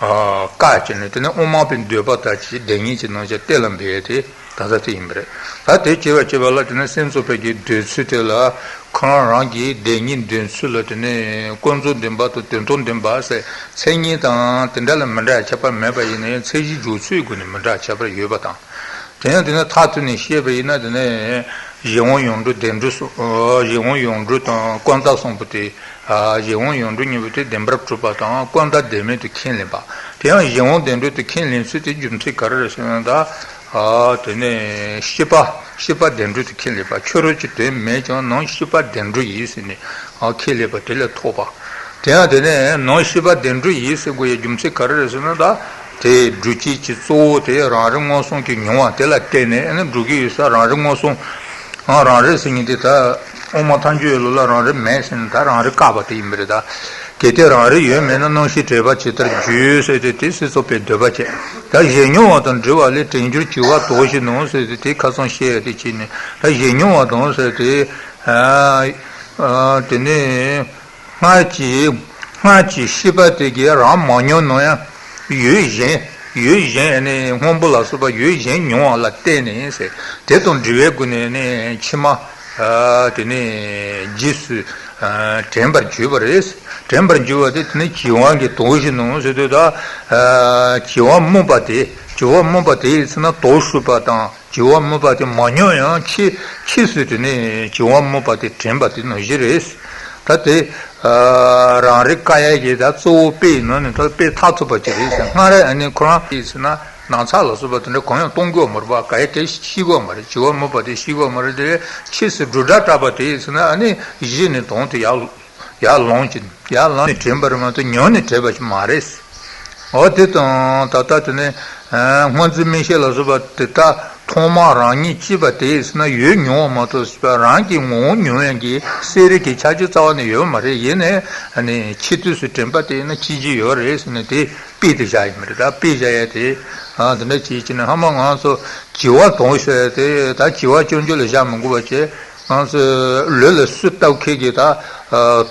ཨ་བཀག་བྱས་ནས། དེ་ནི་དབུ་མ་པའི་འདོད་པ་ལྟར་གྱི་བདེན་གཉིས་ཀྱི་རྣམ་གཞག་གཏན་ལ་འབེབས་ཡ་དེ་ད་ལྟ་དེ་ཡིན་པ་རེད། ད་དེ་བྱས་པ་བྱས་པ་ལ་དེ་ནི་སེམས་ཙམ་པའི་གི་འདོད་ཚུལ་དེ་ལ་ཁོ་རང་རང་གི་བདེན་གཉིས་འདོད་ཚུལ་ལ་དེ་ནི་ཀུན་རྫོབ་བདེན་པ་དང་དོན་དམ་བདེན་པ་ཟེར་མཚན་ཉིད་དང་དེ་འདྲ་ལ་མི་འདྲ་བའི་ཁྱད་པར་མེད་པ་ཡིན་ན་ཡང་། མཚན་གཞིའི་འཇོག་ཚུལ་སྒོ་ནས་མི་འདྲ་བའི་ཁྱད་པར་ཡོད་པ་དང་། དེ་ཡང་དེ་ནས་མཐར་ཐུག་ནས་བཤད་པ་ཡིན་ན། དེ་ནས་གཞན་དབང་ཡོངས་གྲོལ་བདེན་གྲོལ་གསུམ། གཞན་དབང་ཡོངས་གྲོལ་དང་ཀུན་བརྟགས་གསུམ་པོ་དེ། གཞན་དབང་ཡོངས་གྲོལ་གཉིས་པོ་དེ་བདེན་པར་གྲུབ་པ་དང་ཀུན་བརྟགས་བདེན་མེད་དུ་ཁས་ལེན་པ། དེ་ཡང་གཞན་དབང་བདེན་གྲོལ་དུ་ཁས་ལེན་ཚུལ་དེ་རྒྱུ་མཚན་ག་རེ་རེད་ཟེར་ན། ད་དེ་ནས་ཤེས་པ་ཤེས་པ་བདེན་གྲུབ་ཏུ་ཁས་ལེན་པ། ཕྱི་རོལ་གྱི་དོན་མེད་ཀྱང་ནང་ཤེས་པ་བདེན་གྲུབ་ཡིན་ཟེར་ནས་ཁས་ལེན་པ་དེ་ལས་ཐོབ་པ། དེ་ཡང་དེ་ནས་ནང་ཤེས་པ་བདེན་གྲུབ་ཡིན་ཟེར་དགོས་ཡའི་རྒྱུ་མཚན་ག་རེ་རེད་ཟེར་ན། ད་དེ་སྒྲུབ་བྱེད་ཀྱི་གཙོ་བོ་དེ་རང་རིག་མངོན་སུམ་གྱིས་མྱོང་བ་དེ་ལ་བརྟེན་ནས་ཨ་ནི་སྒྲུབ་ཀྱི་ཡོད་ས། རང་རིག་མངོན་སུམ། ཨ་རང་རིག་ཟེར་མཁན་དེ་ད་དབུ་མ་ཐལ་འགྱུར་ཡན་ལག་ལ་རང་རིག་མེད་ཟེར་ནས་ད་རང་རིག་བཀག་པ་དེ་ཡིན་པ་རེད། ད་གལ་ཏེ་རང་རིག་ཡོད་མེད་ན་རྣམ་ཤེས་དྲེགས་པ་ཇི་ལྟར་འགྱུར་ཟེར་ཏེ། དེ་སེམས་ཙམ་པའི་འདོད་པ་བྱས། ད་གཞན་མྱོང་བ་དང་འདྲ་བ་ལས་དྲན་འགྱུར་བྱིས་པ་དོན་བཞིན་ནོ་ཟེར་ཏེ། དེ་ཁ་སང་བཤད་ཡ་དེ་བྱས་ནས། ད་གཞན་མྱོང་བ་དང་ཟེར་ཏེ། ཨ་ཨ་དེ་ནས། སྔར་གྱི་སྔར་གྱི་ཤེས་པ་དེ་གིས་རང་མ་མྱོང་ན་ཡང་ཡུལ་གཞན་ཡུལ་གཞན་ནི་སྔོན་པོ་ལ་སོགས་པ་ཡུལ་གཞན་མྱོང་བ་ལ་བརྟེན་ནས་ཟེར། དེ་དང་འབྲེལ་བའི་སྒོ་ནས་ནི་ཕྱི་མ་དེ་ནི་རྗེས་སུ་དྲན་པར་འགྱུར་བ་རེད། དྲན་པར་འགྱུར་བ་དེ་དེ་ནི་བྱིས་པ་གི་དོན་བཞིན་ནོ་ཟེར་དུས། ད་བྱིས་པ་རྨོངས་པ་དེ་བྱིས་པ་རྨོངས་པ་དེ་ཡིན་ན་དོགས་ཟོན་པ་དང་། བྱིས་པ་རྨོངས་པ་དེ་མ་མྱོང་ཡང་ཕྱིས་ཕྱིས་སུ་དེ་ནས་བྱིས་པ་རྨོངས་པ་དེ་དྲན་པ་དེ་ནང་བཞིན་རེད། ད་དེ་རང་རིག་བཀག་ཡ་གི་ད་གཙོ་བོ་དཔེ་ཡི་ནང་ནས་ད་དཔེ་མཐར་ཐུག་པ་ཅིག་རེད་ཟེར། སྔར་ཨ་ནི་ཁོ་རང་དེ་ཡིན་ན་ན་ཚ་ལ་སོགས་པ་དེ་འདྲ་གང་ཡང་གཏོང་གི་ཡོད་མ་རེད་པ། ག་ཡ་དེ་ཤེས་ཀྱི་ཡོད་མ་རེད། བྱིས་པ་རྨོངས་པ་དེ་ཤེས་ཀྱི་ཡོད་མ་རེད་དེ། ཕྱིས་སུ་བསྒྲུབ་བྱ་བསྒྲགས་པ་དེ་ཡིན་ན་ཨ་ནི་གཞི་ནས་དོན་དེ་ཡར་ཡར་ལངས་ཀྱི། ཡར་ལངས་ནས་དྲན་པ་རེད་མ་གཏོགས་མྱོང་ནས་དྲན་པ་ཞིག་མ་རེད། འོ་དེ་དང་ད་ལྟ་དེ་ནས་སྔོ་འཛིན་མིག་ཤེས་ལ་སོགས་པ་དེ་ད་ ཐོག་མར་རང་ཉིད་སྐྱེས་པ་དེ་ཟེར་ན་ཡོད་མྱོང་བ་མ་གཏོགས་ཟེར་བ་རང་གི་ངོ་བོ་མྱོང་ཡག་གི་གསལ་རིག་གི་ཁྱད་ཆོས་རྩ་བ་ནས་ཡོད་མ་རེད། ཡིན་ནའི་ནི་འཆི་དུས་སུ་དྲན་པ་དེ་ཡིན་ན་སྐྱེ་གི་ཡོད་རེད་ཟེར་ནས་དེ་དཔེ་དེ་བཞག་ཡིན་པ་རེད། ད་དཔེ་བཞག་ཡག་དེ་ཨ་དེ་འདྲ་བྱེད་ཀྱི་ནི་ཧ་མ་ང་ཚོ་བྱི་བ་དོགས་ཤོར་ཡག་དེ་ད་བྱི་བ་སྐྱོན་བརྗོད་ལ་བཞག་མི་དགོས་པ་བྱས། ང་ཚོས་ལུས་ལ་སོ་བཏབ་མཁན་གྱི་ད་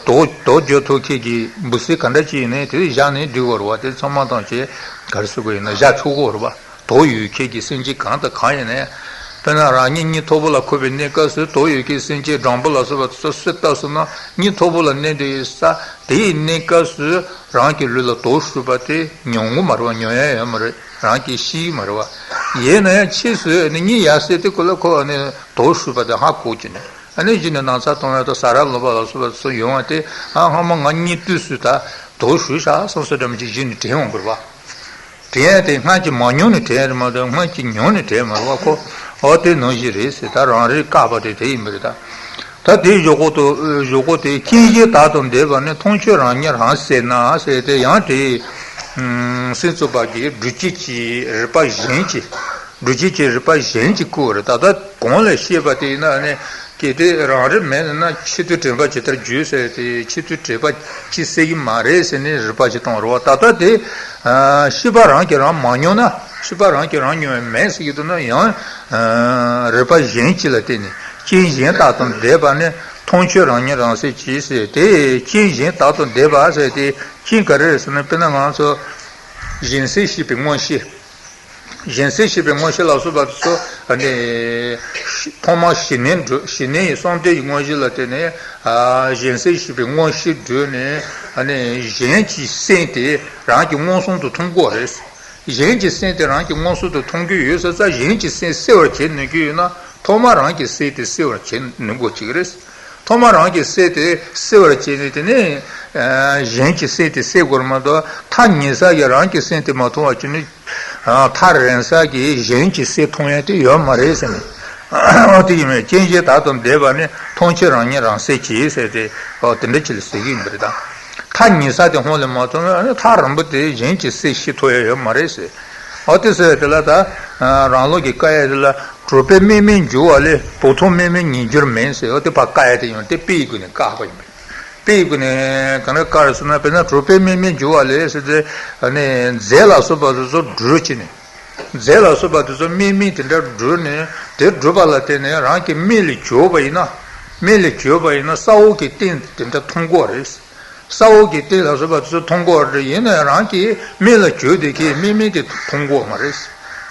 དོགས་དོགས་གཅོད་ཐུབ་མཁན་གྱི་འབུ་སྲིན་ག་འདྲ་ཅིག་ཡིན་ནའི་དེ་བཞག་ནས་འགྲིག་གི་རེད་བ། དེ་ཚང་མ་དང་བཅས་ག་རེ་ཟེར་དགོས་ཡིན་ན་བཞག་ཆོག་གི་རེད་བ། དོགས་ཡོད་མཁན་གྱི་སེམས་ཅན་གང་དང་གང་ཡིན་ནའི། དཔེར་ན་རང་ཉིད་གཉིད་མཐོ་པོ་ལ་འཁོད་པའི་གནས་སྐབས་སུ་དོགས་ཡོད་མཁན་སེམས་ཅན་སྦྲང་བུ་ལ་སོགས་པ་དེ་ཚོ་སོ་བཏབ་སོང་ན་གཉིད་མཐོ་པོ་ལ་གནས་བསྡད་ཡོད་ས་དེའི་གནས་སྐབས་སུ་རང་གི་ལུས་ལ་དོགས་ཞུགས་པ་དེ་མྱོང་གི་མ་རེད་བ། མྱོང་ཡག་ཡོད་མ་རེད། རང་གིས་ཤེས་ཀྱི་མ་རེད་བ། ཡིན་ན་ཡང་ཕྱིས་སུ་ནི་གཉིད་ཡར་སད་དུས་སྐབས་ལ་ཁོ་ནི་དོགས་ཞུགས་པ་དེ་ཧ་གོ་གི་ནས། ཨ་ནི་གཞི་ནས་ན་ཚ་གཏོང་ཡག་དང་ཟ་ར་ལོག་པ་ལ་སོགས་པ་སུ་ཡོང་བ་དེ་ཨ་ཧ་མ་ང་གཉིད་དུས་སུ་ད་དོགས་ཞུགས་ཤག་བསམ་སོ་འདྲ་མི་ཅིག་གཞི་ནས་དྲན་འོང་དགོས་པ། དྲན་ཡག་དེ་སྔར་གྱི་མ་མྱོང་ནས་དྲན་ཡག་རེད་མ་གཏོགས་སྔར་གྱི་མྱོང་ནས་དྲན་མ་རེད་བ་ཁོ། ཨོ་དེ་ནང་བཞིན་རེད་ཟེར། ད་རང་རེས་བཀག་པ་དེ་དེ་ཡིན་པ་རེད་ད། ད་དེའི་གཞུག་གུ་དུ་གཞུག་གུ་དེ་རྐྱེན་གཞན་དག་དང་ལྡན་པ་ནི་མཐོང་ཆོས་རང་ཉིད་རང་གསལ་ན་ཟེར་ཏེ་ཡང་དེའི་སེམས་རྩོད་པ་གིས་སྒྲུབ་བྱེད་ཀྱི་རིགས་པ་གཞན་གྱིས། སྒྲུབ་བྱེད་ཀྱི་རིགས་པ་གཞན་གྱིས་བསྐུལ་བ་རེད། ད་ལྟ་གོང་ལ་བཤད་པ་དེ་ཡིན་ན་ནི་གལ་ཏེ་རང་རིག་མེད་ན་ཕྱི་དུས་དྲན་པ་ཇི་ལྟར་བརྗོད་ཟེར་ཏེ་ཕྱི་དུས་དྲན་པ་ཅི་གསལ་གྱི་མ་རེད་ཟེར་ནས་རིགས་པ་ཞིག་བཏང་བ་རེད་བ། ད་ལྟ་དེ་ཤེས་པ་རང་གིས་རང་མ་མྱོང་ན་ཤེས་པ་རང་གིས་རང་མྱོང་བ་མེད་ཟེར་གྱི་འདུག་ན་ཡང་རིགས་པ་གཞན་གཅིག་ལ་བརྟེན་ནས་རྐྱེན་གཞན་དག་དང་ལྡན་པ་ནི་མཐོང་ཆོས་རང་ཉིད་རང་གསལ་གྱིས་ཟེར་ཏེ། རྐྱེན་གཞན་དག་དང་ལྡན་པ་ཟེར་ཏེ་རྐྱེན་ག་རེ་རེད་ཟེར་ན་དཔེར་ན་ང་ཚོ་གཞན་སེལ་ཤེས་པའི་མངོན་ཤེས། གཞན་སེལ་ཤེས་པའི་མངོན་ཤེས་ལ་སོགས་པ་དེ་ཚོ་ནི་ཐོག་མར་གཞི་གནས་འགྲོ་གཞི་གནས་ཡི་གསུམ་ལྡན་གྱི་དངོས་གཞི་ལ་བརྟེན་ནས་གཞན་སེལ་ཤེས་པའི་མངོན་ཤེས་བགྲོད་ནས་གཞན་གྱི་སེམས་དེ་རང་གི་མངོན་སུམ་དུ་མཐོང་གི་རེད། གཞན་གྱི་སེམས་དེ་རང་གི་མངོན་སུམ་དུ་མཐོང་གི་ཡོད་ས་ཙང་གཞན་གྱི་སེམས་སེལ་བར་བྱེད་ནུས་ཀྱི་ཡོད་ན་ཐོག་མར་རང་གི་སེམས་དེ་སེལ་བར་བྱེད་ནུས་དགོས་ཀྱི་རེད། ཐོག་མར་རང་གི་སེམས་དེ་སེལ་བར་བྱས་ནས་དེ་ནས་གཞན་གྱི་སེམས་དེ་སེལ་དགོས་རེད་མ་གཏོགས་ཐག་ཉེ་ས་ཀྱི་རང་གི་སེམས་དེ་མ་མཐོང་བ་བྱས་ནས་ཐག་རིང་ས་ཀྱི་གཞན་གྱི་སེམས་མཐོང་ཡག་དེ་ཡོད་མ་རེད་ཟེར་ནས། འོ་དེ་ཡིན་མོད། རྐྱེན་གཞན་དག་དང་ལྡན་པ་ནི་མཐོང་ཆོས་རང་ཉིད་རང་གསལ་གྱིས་ཟེར་ཏེ་འོ་དེ་འདྲ་ཅིག་ལ་ཟེར་གྱི་ཡིན་པ་རེད་ད། ཐག་ཉེ་ས་དེ་ཧོན་ལས་མ་ཐོན་ན་ཐག་རིང་པོ་དེ་གཞན་གྱི་སེམས་ཤེས་ཐུབ་ཡག་ཡོད་མ་རེད་ཟེར། འོ་དེ་ཟེར་དེ་ལ་ད་རང་ལུགས་ཀྱི་བཀག་ཡག་དེ་ལ་གྲུབ་པས་དམིགས་མེད་འགྱུར་བ་ལས་བུ་ཐོབ་དམིགས་མེད་ངེས་འགྱུར་མིན་ཟེར། འོ་དེ་ཕར་བཀག་ཡག་དེ་ཡང་དེ་དཔེ་ཡི་སྒོ་ནས་བཀག་པ་ཡིན་པ་རེད། དཔེ་ཡི་སྒོ་ནས་ག་འདྲ་བཀག་རེད་ཟེར་ན་དཔེར་ན་གྲུབ་པས་དམིགས་མེད་འགྱུར་བ་ལས་ཟེར་ཏེ་ནི་རྫས་ལ་སོགས་པ་དེ་ཚོ་སྒྲུབ་བྱས་ནས། རྫས་ལ་སོགས་པ་དེ་ཚོ་དམིགས་མེད་དེ་འདྲ་སྒྲུབ་ནས་དེ་སྒྲུབ་པ་ལ་བརྟེན་ནས་རང་གི་མིག་ལ་གྱུར་པ་ཡིན་ན། མིག་ལ་གྱུར་པ་ཡིན་ན་ས་འོག་གི་སྟེང་དེ་འདྲ་མཐོང་གི་རེད། ས་འོག་གི་སྟེང་ལ་སོགས་པ་དེ་ཚོ་མཐོང་གི་རེད། ཡིན་ན་ཡང་རང་གི་མིག་ལ་གྱུར་དེ་གི་དམིགས་མེད་དེ་མཐོང་གི་མ་རེད།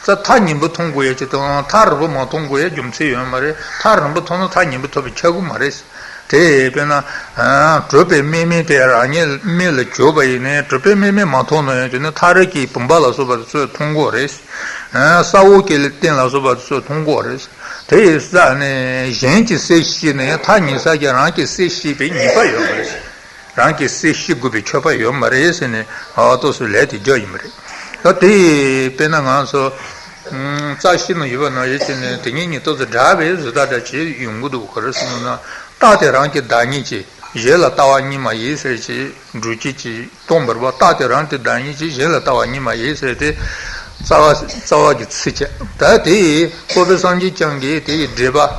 ས་ཐག་ཉེ་པོ་མཐོང་དགོས་ཡག་ཅིག་དང་ཐག་རིང་པོ་མ་མཐོང་དགོས་ཡག་རྒྱུ་མཚན་ཡོད་མ་རེད། ཐག་རིང་པོ་མཐོང་ན་ཐག་ཉེ་པོ་ཐོབ་པ་ཆགས་ཀྱི་མ་རེད། དེ་དཔེར་ན། གྲུབ་པའི་དམིགས་མེད་དེ་རང་ཉིད་མིག་ལ་གྱུར་པ་ཡིན་ནའི་གྲུབ་པའི་དམིགས་མེད་མ་མཐོང་ན་ཡང་དེ་ནི་ཐག་རིང་གི་བུམ་པ་ལ་སོགས་པ་དེ་ཚོས་མཐོང་གི་རེད། ས་འོག་གི་སྟེང་ལ་སོགས་པ་དེ་ཚོས་མཐོང་གི་རེད། དེ་ཡི་ས་ནས་གཞན་གྱི་སེམས་ཤེས་ནས་ཐག་ཉེ་ས་ཀྱི་རང་གི་སེམས་ཤེས་པའི་ཉེས་པ་ཡོད་མ་རེད། རང་གི་སེམས་ཤེས་དགོས་པའི་ཆོད་པ་ཡོད་མ་རེད་ཟེར་ནས་ཨ་ཏོག་སུ་ལས་དེ་རྒྱག་ཡིན་པ་རེད། ད་དེ་དཔེར་ན་ང་ཚོ་རྩ་ཤེ་ན་ཡོད་པ་ན་ཡོད་ཅེ་ནས་དེ་ཉིད་ཉིད་ཏོག་ཙམ་འདྲ་བའི་བཟོ་ལྟ་འདྲ་ཅིག་ཡོང་གི་འདུག་ག་རེ་ཟེར་ན་རྟགས་དེ་རང་གི་བདག་ཉིད་ཀྱི་གཞན་ལ་ལྟ་བ་གཉིས་མ་ཡིན་ཟེར་ཅིག་འགྲུལ་སྐྱེལ་གྱི་གཏོང་བར་བ་རྟགས་དེ་རང་གི་བདག་ཉིད་ཀྱི་གཞན་ལ་ལྟ་བ་གཉིས་མ་ཡིན་ཟེར་ཏེ་རྩ་བ་རྩ་བ་གི་ཚིག་བཅད་ད་དེ་ཡིས་ཁོ་པའི་སངས་རྒྱས་བསྐྱངས་ཀྱིས་དེ་ཡི་འགྲེལ་པ།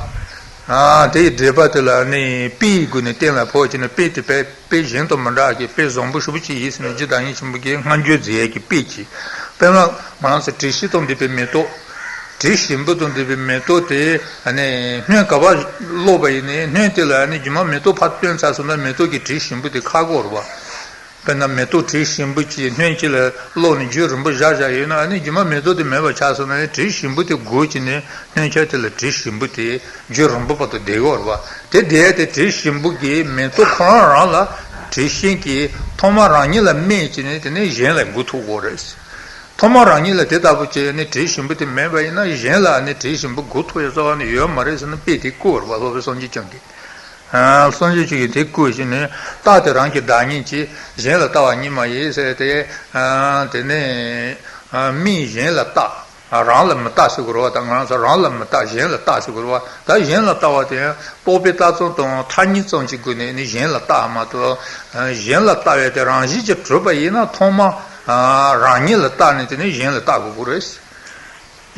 དེ་ཡི་འགྲེལ་པ་དེ་ལ་ནི་དཔེ་ཡི་སྒོ་ནས་གཏན་ལ་ཕབ་བྱས་ནས་དཔེ་དེ་དཔེ་དཔེ་གཞན་དང་མི་འདྲ་གི་དཔེ་བཟང་པོ་ཞེ་པོ་ཅིག་ཡིན་ཟེར་ནས་རྗེ་བདག་ཉིད་ཆེན་པོ་གིས་སྔ་འགྱུར་མཛད་ཡས་ཀྱི་དཔེ་ཅིག་དཔེར་ན་ང་རང་ཚོ་དྲི་ཞིམ་དང་ལྡན་པའི་མེ་ཏོག་དྲི་ཞིམ་པོ་དང་ལྡན་པའི་མེ་ཏོག་དེ་ནི་སྣོད་ག་པར་བླུགས་པ་ཡིན་ནའི་སྣོད་དེ་ལ་ནི་རྒྱུ་མ་མེ་ཏོག་ཕར་བཏོན་ཚར་སོང་ན་མེ་ཏོག་གི་དྲི་ཞིམ་པོ་དེ་ཁ་གོ་རེད་བ། དཔེར་ན་མེ་ཏོག་དྲི་ཞིམ་པོ་ཅིག་སྣོད་ཅིག་ལ་བླུགས་ནས་རྒྱུན་རིང་པོ་བཞག་བཞག་ཡོད་ན་ཨ་ནི་རྒྱུ་མ་མེ་ཏོག་དེ་མེད་པ་ཆགས་སོང་ན་ཨ་ནི་དྲི་ཞིམ་པོ་དེ་འགོས་ཀྱི་ནས་སྣོད་ཆ་དེ་ལ་དྲི་ཞིམ་པོ་དེ་རྒྱུན་རིང་པོ་བར་དུ་བསྡད་ཡོད་རེད་བ། དེ་བསྡད་དེ་དྲི་ཞིམ་པོ་གིས་མེ་ཏོག་ཁོ་རང་རང་ལ་དྲི་ཞིམ་གྱིས་ཐོག་མར་རང་ཉིད་ལ་སྨན་བྱས་ནས་དེ་ནས་གཞན་ལ་འགོས་ཐུབ་ཀྱི་ཡོད་རེད། ཐོག་མར་རང་ཉིད་ལ་དེ་ལྟ་བུ་བྱས་ནས་དྲི་ཞིམ་པོ་དེ་མེད་པ་ཡིན་ན་གཞན་ལ་ཨ་ནི་དྲི་ཞིམ་པོ་འགོས་ཐུབ་ཡག་རྩ་བ་ནས་ཡོད་མ་རེད་ཟེར་ནས་དཔེ་དེ་བཀོད་ཡོད་རེད་བ། སློབ་དཔོན་སངས་རྒྱས་བསྐྱངས་ཀྱིས། སངས་རྒྱས་ཆོས་ཀྱི་དེ་བཀོད་བྱས་ནས་རྟགས་དེ་རང་གི་བདག་ཉིད་ཀྱིས་གཞན་ལ་ལྟ་བ་གཉིས་མ་ཡིན་ཟེར་ཏེ། དེ་ནས་མིས་གཞན་ལ་ལྟ། རང་ལ་མི་ལྟ་ཟེར་དགོས་རེད་བ། ད་ང་རང་ཚོ་རང་ལ་མི་ལྟ་གཞན་ལ་ལྟ་ཟེར་དགོས་རེད་བ། ད་གཞན་ལ་ལྟ་བ་དེ་ཡང་རྟོག་པས་ལྟ་ཙམ་དང་ཐ་སྙད་ཙམ་གྱི་སྒོ་ནས་ནི་གཞན་ལ་ལྟ་མ་གཏོགས། གཞན་ལ་ལྟ་བའི་དེ་རང་བཞིན་གྱིས་གྲུབ་པ་ཡིན་ན་ཐོག་མ་རང་ཉིད་ལ་ལྟ་ནས་དེ་ནས་གཞན་ལ་ལྟ་དགོས་ཀྱི་རེད།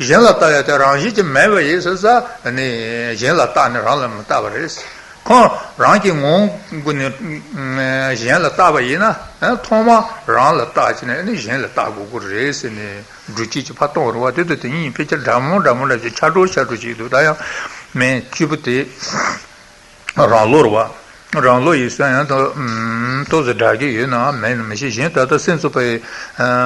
གཞན་ལ་ལྟ་ཡ་དེ་རང་བཞིན་གྱིས་མེད་པ་ཡིན་ཟེར་ས་ནི་གཞན་ལ་ལྟ་ནི་རང་ལ་མི་ལྟ་བ་རེད། ཁོང་རང་གི་ངོ་བོ་ནས་གཞན་ལ་ལྟ་བ་ཡིན་ན་ཐོག་མར་རང་ལ་ལྟ་བྱས་ནས་ནི་གཞན་ལ་ལྟ་དགོས་ཀྱི་རེད་ཟེར་ནས་སྒྲུབ་བྱེད་ཀྱི་ཕར་གཏོང་རེད་བ། དེ་དང་དེ་གཉིས་ཕལ་ཆེར་འདྲ་མོ་འདྲ་མོ་འདྲ་ཞིག་ཆ་འགྲོ་ཆ་འགྲོ་ཞིག་འདུག་ད་ཡང་མན་གཅིག་པུ་དེ། རང་བློ་རེད་བ། རང་བློ་ཡིན་ས་ཡང་ཏོག་ཏོག་ཙམ་འདྲ་གི་ཡོད་ན་མེད་ན་མི་ཤེས། གཞན་ད་ལྟ་སེམས་ཙམ་པའི་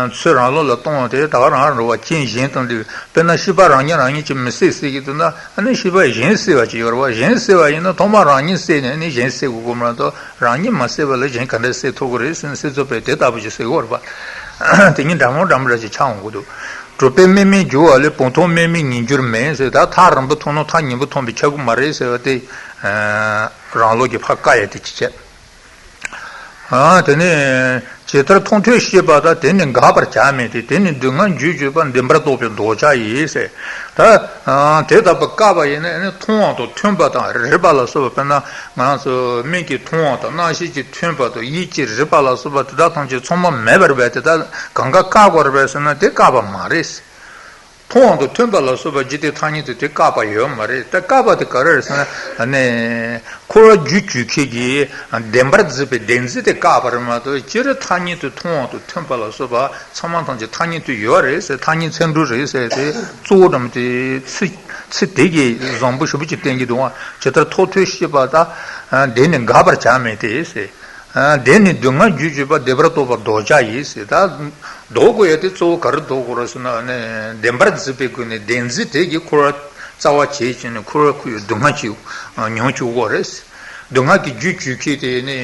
ཚུལ་རང་བློ་ལ་གཏོང་བ་དེ་ད་ག་རང་རེད་བ། རྐྱེན་གཞན་དང་འདྲ་དཔེར་ན་ཤེས་པ་རང་ཉིད་རང་ཉིད་ཀྱིས་མི་གསལ་ཟེར་གྱི་འདུག་ན་ཨ་ནི་ཤེས་པ་གཞན་གསལ་བ་ཅིག་ཡོད་རེད་བ། གཞན་གསལ་བ་ཡིན་ན་ཐོག་མར་རང་ཉིད་གསལ་ནས་ཨ་ནི་གཞན་གསལ་དགོས་ཀྱི་མ་གཏོགས་རང་ཉིད་མ་གསལ་བ་ལ་གཞན་ག་འདྲ་གསལ་ཐུབ་ཀྱི་རེད་ཟེར་ན་སེམས་ཙམ་པས་དེ་ལྟ་བུ་ཞིག་གསལ་གྱི་ཡོད་རེད་བ། དེ་གཉིས་འདྲ་མོ་འདྲ་མོ་འདྲ་ཞིག་ཆགས་འོང་གི་འདུག་གྲུབ་པས་དམིགས་མེད་འགྱུར་བ་ལས། བུམ་ཐོབ་དམིགས་མེད་ངེས་འགྱུར་མེད་ཟེར། ད་ཐག་རིང་པོ་མཐོང་ན་ཐག་ཉེ་པོ་མཐོང་བའི་ཆ་ཁུ་མ་རེད་ཟེར་བ་དེ་རང་བློ་གི་ཕར་བཀག་ཡ་དེ་ཅི་བྱེད། དེ་ནས་ཇི་ལྟར་མཐོང་ཐོས་ཤེས་པ་དང་། དེ་ནི་འགག་པར་བྱ་མིན་ཏེ། དེ་ནི་སྡུག་བསྔལ་རྒྱུར་གྱུར་པ། བདེན་པར་རྟོགས་པའི་ལྡོག་བྱ་ཡིས་ཟེར། ད་དེ་ལྟ་བུ་བཀག་པ་ཡིན་ན་ནི་མཐོང་བ་དང་མཐུན་པ་དང་རིག་པ་ལ་སོགས་པ། དཔེར་ན་ང་ཚོ་མིག་གིས་མཐོང་བ་དང་རྣ་ཤེས་ཀྱིས་ཐོས་པ་དང་ཡིད་ཀྱིས་རིག་པ་ལ་སོགས་པ་དེ་དག་ཐམས་ཅད་ཚང་མ་མེད་པར་འབད་དེ་ད་གང་ག་བཀག་དགོས་རེད་པས་ཟེར་ན་དེ་བཀག་པ་མ་རེད། མཐོང་བ་དང་མཐུན་པ་ལ་སོགས་པ་འཇིག་རྟེན་ཐ་སྙད་དུ་དེ་བཀག་པ་ཡོད་མ་རེད། ད་བཀག་པ་དེ་ག་རེ་རེད་ཟེར་ན་ནི་འཁོར་བ་རྒྱུ་བཅུ་ཁྱེར་གྱི་བདེན་པར་འཛིན་པའི་བདེན་འཛིན་དེ་བཀག་པ་རེད་མ་གཏོགས་སྤྱིར་ཐ་སྙད་དུ་མཐོང་བ་དང་མཐུན་པ་ལ་སོགས་པ་ཚང་མ་ཐམས་ཅད་ཐ་སྙད་དུ་ཡོད་རེད་ཟེར། ཐ་སྙད་ཚད་འགྲོ་རེད་ཟེར་དེ་གཙོ་བོ་འགྲམ་དེ་ཚིག་ཚིག་དེ་གིས་བཟང་པོ་ཞེ་པོ་ཅིག་བསྟན་གྱི་འདུག་ཇི་ལྟར་མཐོང་ཐོས་ཤེས་པ་དང་། དེ་ནི་འགག་པར་བྱ་མིན་ཏེ་ཟེར། དེ་ནི་སྡུག་བསྔལ་རྒྱུར་གྱུར་པ། བདེན་པར་རྟོགས་པ་ལྡོག་བྱ་ཡིས་ཟེར། ད་ལྡོག་དགོས་ཡ་དེ་གཙོ་བོ་ག་རེ་ལྡོག་དགོས་རེད་ཟེར་ན་ནི་བདེན་པར་འཛིན་པའི་སྒོ་ནས་བདེན་འཛིན་དེ་གིས་འཁོར་བ་རྩ་བ་བྱེད་ཀྱི་ནི་འཁོར་བ་ཁོ་ཡི་སྡུག་བསྔལ་ཅིག་མྱོང་བཅུག་དགོས་རེད། སྡུག་བསྔལ་གྱི་རྒྱུ་བཅུ་ཁྱེར་དེ་ནི།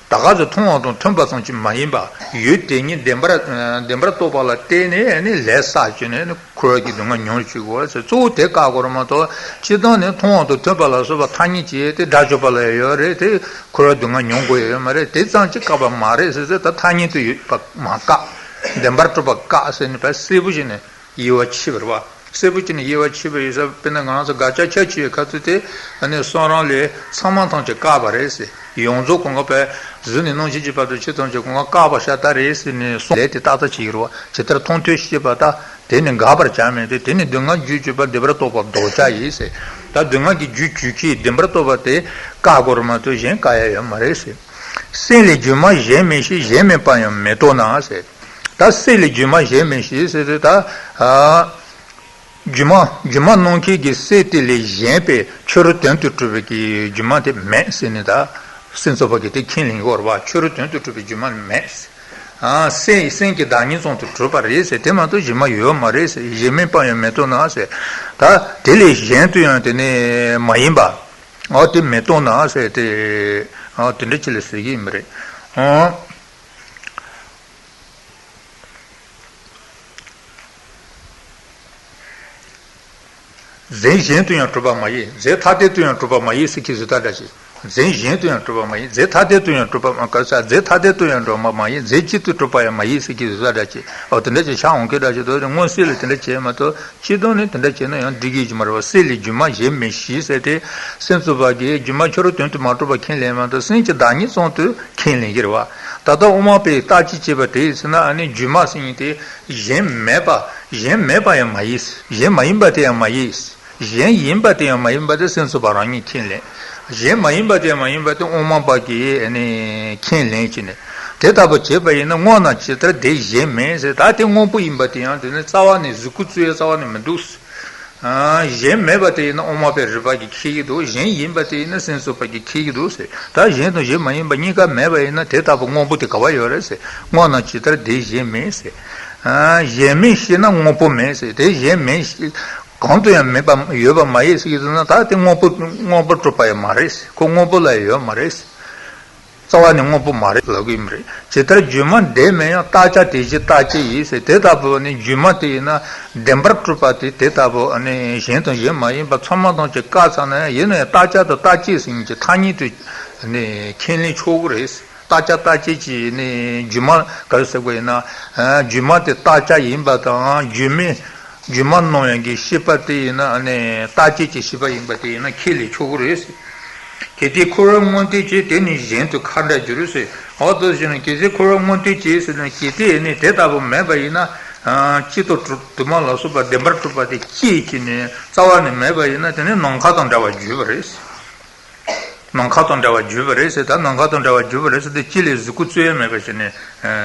ད་ག་ཚོད་མཐོང་བ་དང་མཐུན་པ་ཙམ་གྱིས་མ་ཡིན་པ། ཡུལ་དེ་ཉིད་བདེན་པར་བདེན་པར་རྟོགས་པ་ལ་བརྟེན་ནས་ནི་ལས་བསགས་བྱས་ནས་ནི་འཁོར་བ་གི་སྡུག་བསྔལ་མྱོང་བཅུག་དགོས་ཟེར། གཙོ་བོ་དེ་བཀག་དགོས་རེད་མ་གཏོགས་སྤྱིར་བཏང་ནི་མཐོང་བ་དང་མཐུན་པ་ལ་སོགས་པ་ཐ་སྙད་ཅིག་དེ་སྒྲ་བརྗོད་པ་ལ་ཡོད་རེད་དེ་འཁོར་བ་སྡུག་བསྔལ་མྱོང་དགོས་ཡ་ཡོད་མ་རེད། དེ་ཙམ་གྱིས་བཀག་པ་མ་རེད་ཟེར་ཟེར། ད་ཐ་སྙད་དུ་ཡོད་པ་མ་བཀག་བདེན་པར་གྲུབ་པ་བཀག་ཟེར་ནས་བས་གསལ་པོ་ཞིག་ནས། དབྱེ་བ་ཕྱེ་བ་རེད་བ། གསལ་པོ་བྱས་ནས་དབྱེ་བ་ཕྱེ་བ་ཡོད་ས། དཔེར་ན་ང་རང་ཚོ་དགག་བྱ་ཁྱད་ཆོས་ཡོད་ཁ་ཚུལ་དེ་ཨ་ནི་གསུང་རབ་ལས་ཚང་མ་ཐམས་ཅད་བཀག་པ་རེད་ཟེར། ཡོངས་རྫོགས་གང་ག་བས་གཟུགས་ནས་རྣམ་ཤེས་ཀྱི་བར་དུ་ཆོས་ཐམས་ཅད་གང་ག་བཀག་པ་ཤ་སྟག་རེད་ཟེར་ནས་གསུངས། ལས་དེ་ཏག་ཏག་བྱེད་ཀྱི་རེད་བ། ཇི་ལྟར་མཐོང་ཐོས་ཤེས་པ་དང་། དེ་ནི་འགག་པར་བྱ་མིན་ཏེ། དེ་ནི་སྡུག་བསྔལ་རྒྱུར་གྱུར་པ། བདེན་པར་རྟོགས་པ་ལྡོག་བྱ་ཡིས་ཟེར། ད་སྡུག་བསྔལ་གྱི་རྒྱུ་བཅུ་ཁྱེར་བདེན་པར་རྟོགས་པ་དེ་བཀག་དགོས་རེད་མ་གཏོགས་གཞན་བཀག་ཡ་ཡོད་མ་རེད་ཟེར། སེམས་ལས་སྒྱུ་མ་གཞན་མིན་ཞེས། གཞན་མིན་པ་ཡང་མི་རྟོགས་ན་ཟེར། ད་སེམས་ལས་སྒྱུ་མ་གཞན་མིན་ཞེས་ཟེར་ཏེ་ད། ཨ། སྒྱུ་མ་སྒྱུ་མ་རྣམ་མཁྱེན་གྱི་སེམས་དེ་ལས་གཞན་པའི་ཕྱི་རོལ་དོན་དུ་གྲུབ་པའི་གི་སྒྱུ་མ་དེ་མེད་ཟེར་ནས་ད་སེམས་ཙམ་པ་གིས་དེ་ཁས་ལེན་གྱི་ཡོད་རེད་བ། ཕྱི་རོལ་དོན་དུ་གྲུབ་པའི་སྒྱུ་མ་མེད་ཟེར། ཨ། སེམས་སེམས་ཀྱི་བདག་ཉིད་ཙམ་དུ་གྲུབ་པ་རེད་ཟེར། དེ་མ་གཏོགས་སྒྱུ་མ་ཡོད་མ་རེད་ཟེར། གཞན་མིན་པ་ཡང་མི་རྟོགས་ན་ཟེར། ད་དེ་ལས་གཞན་དུ་ཡང་དེ་ནི་མ་ཡིན་པ། ཨོ་དེ་མི་རྟོགས་ན་ཟེར་ཏེ། ཨོ་དེ་འདྲ་ཅིག་ལ་ཟེར་གྱི་ཡིན་པ་རེད། ཨོ། རྫས་གཞན་དུ་ཡང་གྲུབ་པ་མ་ཡིན། རྫས་ཐ་དད་དུ་ཡང་གྲུབ་པ་མ་ཡིན་ཟེར་གྱི་བཟོ་ལྟ་འདྲ་ཅིག་རྫས་གཞན་དུ་ཡང་གྲུབ་པ་མ་ཡིན། རྫས་ཐ་དད་དུ་ཡང་གྲུབ་པ་མ་ག་ས་རྫས་ཐ་དད་དུ་ཡང་གྲུབ་པ་མ་ཡིན། རྫས་གཅིག་ཏུ་གྲུབ་པ་ཡང་མ་ཡིན་ཟེར་གྱི་བཟོ་ལྟ་འདྲ་ཅིག་ཨོ་དེ་འདྲ་ཅིག་ཆགས་འོང་གི་འདྲ་ཅིག་དོ་དེ་མངོན་གསལ་ལ་དེ་འདྲ་བྱས་མ་གཏོགས། སྤྱིར་བཏང་ནི་དེ་འདྲ་བྱས་ན་ཡང་འགྲིག་གི་མ་རེད་བ། སེམས་ལས་སྒྱུ་མ་གཞན་མིན་ཞེས་ཟེར་ཏེ། སེམས་ཙམ་པ་གིས་སྒྱུ་མ་ཕྱི་རོལ་དོན་དུ་མ་གྲུབ་པ་ཁས་ལེན་མ་གཏོགས་སེམས་ཀྱི་བདག་ཉིད་ཙམ་དུ་ཁས་ལེན་གྱི་རེད་བ། ད་ལྟ་དབུ་མ་པས་བརྟག་དཔྱད་བྱས་པ་དེ་ཡིན་ཟེར་ན་ཨ་ནི་སྒྱུ་མ་ཟེར་མཁན་དེ་གཞན་མེད་པ། གཞན་མེད་པ་ཡང་མ་ཡིན། གཞན་མ་ཡིན་པ་དེ་ཡང་མ་ཡིན། གཞན་ཡིན་པ་དེ་ཡང་མ་ཡིན་པ་དེ་སེམས་ཙམ་པ་རང་ཉིད་ཁས་ལེན། གཞན་མ་ཡིན་པ་དེ་ཡང་མ་ཡིན་པ་དེ་དབུ་མ་པ་གིས་ཨ་ནི་ཁས་ལེན་བྱས་ནས་དེ་ལྟ་བུ་བྱས་པ་ཡིན་ན་སྔོ་ནག་ཇི་ལྟར་དེ་གཞན་མིན་ཟེར། ད་དེ་སྔོན་པོ་ཡིན་པ་དེ་ཡང་དེ་ནི་རྩ་བ་ནས་གཟུགས་སྐུ་བཙུགས་ཡ་རྩ་བ་ནས་མི་འདུག་གཞན་མེད་པ་དེ་ཡིན་ན་དབུ་མ་པའི་རིགས་པ་གིས་ཁས་ཀྱི་འདུག་གཞན་ཡིན་པ་དེ་ཡིན་ན་སེམས་ཙམ་པ་གིས་ཁས་ཀྱི་འདུག་ཟེར། ད་གཞན་དང་གཞན་མ་ཡིན་པ་གཉིས་ཀ་མེད་པ་ཡིན་ན་དེ་ལྟ་བུ་སྔོན་པོ་དེ་ག་བ་ཡོད་རེད་ཟེར། སྔོ་ནག་ཇི་ལྟར་དེ་གཞན་མིན་ཟེར། གཞན་མིན་ཞེ་ན་སྔོན་པོ་མིན་ཟེར། དེ་གཞན་མིན་ཞེ་གང་དུ་ཡང་མེད་པ་ཡོད་པ་མ་ཡིན་ཟེར་གྱི་འདུག་ན་ད་དེ་སྔོན་པོ་སྔོན་པོ་གྲུབ་པ་ཡང་མ་རེད་ཟེར། ཁོ་སྔོན་པོ་ལ་ཡང་ཡོད་མ་རེད་ཟེར། རྩ་བ་ནས་དངོས་པོ་མ་རེད་ལབ་གི་ཡིན་པ་རེད། ཇི་ལྟར་སྒྱུ་མ་བདེན་མིན་ཡང་། བརྟག་བྱ་དེ་བཞིན་བརྟག་བྱེད་ཡིན་ཟེར། དེ་ལྟ་བུ་ནི་སྒྱུ་མ་དེ་ཡིན་ན་བདེན་པར་གྲུབ་པ་དེ་དེ་ལྟ་བུ་ནི་གཞན་དང་གཞན་མ་ཡིན་པ་ཚང་མ་ཐམས་ཅད་བཀག་ཚར་ན་ཡང་ཡིན་ན་ཡང་བརྟག་བྱ་དང་བརྟག་བྱེད་ཟེར་མཁན་གྱི་ཐ་སྙད་དུ་ནི་ཁས་ལེན་ཆོག་གི་རེད། བརྟག་བྱ་བརྟག་བྱེད་ཀྱི་ནི་སྒྱུ་མ་ག་རེ་ཟེར་དགོས་ཡིན་ན་སྒྱུ་མ་དེ་བརྟག་བྱ་ཡིན་པ་དང་སྒྱུ་མའི་སྒྱུ་མ་རྣམ་གཡེང་གི་ཤེས་པ་དེ་ཡིན་ན་ནི་བརྟག་བྱེད་ཀྱི་ཤེས་པ་ཡིན་པ་དེ་ཡིན་ན་ཁས་ལེན་ཆོག་གི་རེད། གལ་ཏེ་འཁོར་བར་མངོན་གཏད་བྱས། དེ་ནི་གཞན་དུ་ཁ་འདྲ་འགྱུར་ཟེར། འོ་དེ་བཞིན་གལ་ཏེ་འཁོར་བར་མངོན་གཏད་བྱས་ཟེར་ན་གལ་ཏེ་ནི་དེ་ལྟ་བུ་མེད་པ་ཡིན་ན་ སྤྱི་དང་གྲུབ་དུ་མ་ལ་སོགས་པ་བདེན་པར་གྲུབ་པ་དེ་སྐྱེས་ཀྱི་ནས་རྩ་བ་ནས་མེད་པ་ཡིན་ན། དེ་ནི་ནམ་མཁའ་དང་འདྲ་བར་གྱུར་པ་རེད། ནམ་མཁའ་དང་འདྲ་བར་གྱུར་པ་རེད་ཟེར། ད་ནམ་མཁའ་དང་འདྲ་བར་གྱུར་པ་རེད་ཟེར་དུས་ཅི་ལས་གཟུགས་སྐུ་རྩོལ་ཡ་མེད་པ་ཞིག་ནས་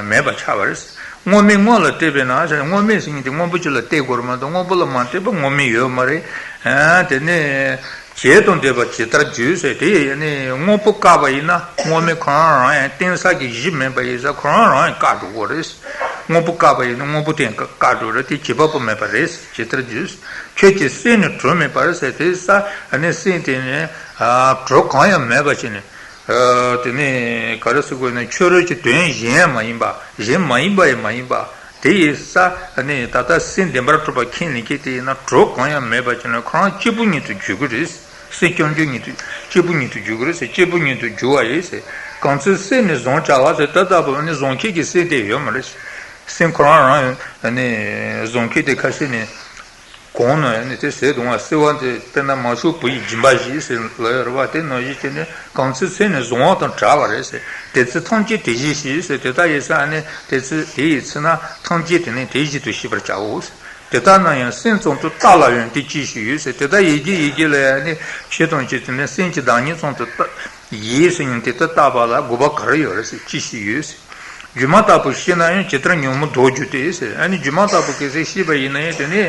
མེད་པ་ཆགས་པ་རེད། དངོས་མེད་དངོས་ལ་བལྟས་པས་ན། དངོས་མེད་ཟེར་མཁན་དེ་དངོས་པོ་ཅིག་ལ་བལྟས་དགོས་རེད་མ་གཏོགས། དངོས་པོ་ལ་མ་བལྟས་པ་དངོས་མེད་ཡོད་མ་རེད། དེ་ནས་བྱས་དང་ལྡན་པ་ཇི་ལྟར་འགྱུར་ཟེར། དེ་ཡིན་ནི་དངོས་པོ་བཀག་པ་ཡིན་ན། དངོས་མེད་ཁོ་རང་རང་ཡང་བརྟེན་ས་ཀྱི་གཞི་མེད་པ་ཡིན་ཙང་། ཁོ་རང་རང་ཡང་བཀག་འགྲོ་གི་རེད། དངོས་པོ་བཀག་པ་ཡིན་ན་དངོས་པོ་དེ་བཀག་འགྲོ་རེད། དེ་བྱེད་པ་པོ་མེད་པ་རེད། ཇི་ལྟར་འགྱུར། ཁྱོད་ཀྱི་སེམས་ནི་གྲོགས་མེད་པར་ཟེར། དེ་ས་ནི་སེམས་དེ་ནི་གྲོགས་གང་ཡང་མེད་པ་ཞིག་ནི། དེ་ནི་ག་རེ་ཟེར་དགོས་ན། ཁྱོད་རང་གི་དོན་གཞན་ཡང་མ་ཡིན་པ། གཞན་མ་ཡིན་པ་ཡང་མ་ཡིན་པ། དེ་ཡི་ས་ནི་ད་ལྟ་སེམས་བདེན་པར་གྲུབ་པ་ཁས་ལེན་མཁན་དེ་ཡིན་ན་གྲོགས་གང་ཡང་མེད་པ་ཅིག་ན། ཁོ་རང་གཅིག་པུ་ཉིད་དུ་འགྱུར་གྱི་རེད། སེམས་རྐྱང་རྐྱང་ཉིད་དུ་གཅིག་པུ་ཉིད་དུ་འགྱུར་གྱི་རེད་ཟེར། གཅིག་པུ་ཉིད་དུ་འགྱུར་བ་ཡིན་ཟེར། གང་ཚེ་སེམས་ནི་བཟང་བྱ་བ་ཟེར། དེ་ལྟ་བུ་ནི་བཟང་མཁན་གྱི་སེམས་དེ་ཡོད་མ་རེད། སེམས་ཁོ་རང་རང་ནི་བཟང་མཁན་དེ་ཁ་ཤས་ནི། གོང་ན་ནི་དེ་ཟེར་འདུག་བ། སེར་བ་དེ་དཔེར་ན་མ་ཤོར་བུ་ཡི་སྦྱིན་པ་བཞིན་ཟེར་ལབ་ཡོད་རེད་བ། དེ་ནང་བཞིན་བྱས་ནས་གང་ཚེ་སེམས་ནི་བཟང་བ་དང་བྲལ་བ་རེད་ཟེར། དེ་ཚེ་ཐམས་ཅད་དེ་བཞིན་ཤེས་ཟེར། དེ་ལྟ་ཡིན་ཙང་ནི་དེ་ཚེ་དེ་ཡི་ཚེ་ན་ཐམས་ཅད་དེ་ནི་དེ་བཞིན་དུ་ཤེས་པར་བྱའོ་ཟེར། དེ་ལྟ་ན་ཡང་སེམས་ཙམ་དུ་བརྟགས་ལ་ཡང་དེ་ཅི་ཞིག་ཡོད་ཟེར། དེ་ལྟ་ཡིད་ཀྱིས་ཡིད་ཀྱིས་ལ་ཡང་ནི་ཆོས་ཐམས་ཅད་དེ་ནི་སེམས་ཀྱི་བདག་ཉིད་ཙམ་དུ་བརྟགས། ཡིད་ཟེར་མཁན་དེ་ལྟ་བ་ལ་དགོས་པ་ག་རེ་ཡོད་རེད་ཟེར། ཅི་ཞིག་ཡོད་ཟེར། སྒྱུ་མ་ལྟ་བུ་ཤེས་ན་ཡང་། ཇི་ལྟར་ཉོན་མོངས་ལྡོག་འགྱུར་ཏེ་ཟེར། ཨ་ནི་སྒྱུ་མ་ལྟ་བུ་གལ་སྲིད་ཤེས་པ་ཡིན་ན་ཡང་། དེ་ནི་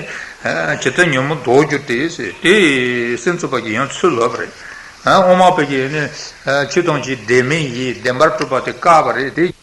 ཇི་ལྟར་ཉོན་མོངས་ལྡོག་འགྱུར་ཏེ་ཟེར། དེ་སེམས་ཙམ་པ་གིས་ཡང་ཚུར་ལབ་པ་རེད། ཨ་དབུ་མ་པ་གིས་ནི་ཆོས་ཐམས་ཅད་བདེན་མེད་ཡིན། བདེན་པར་གྲུབ་པ་དེ་བཀག་པ་རེད། དེ།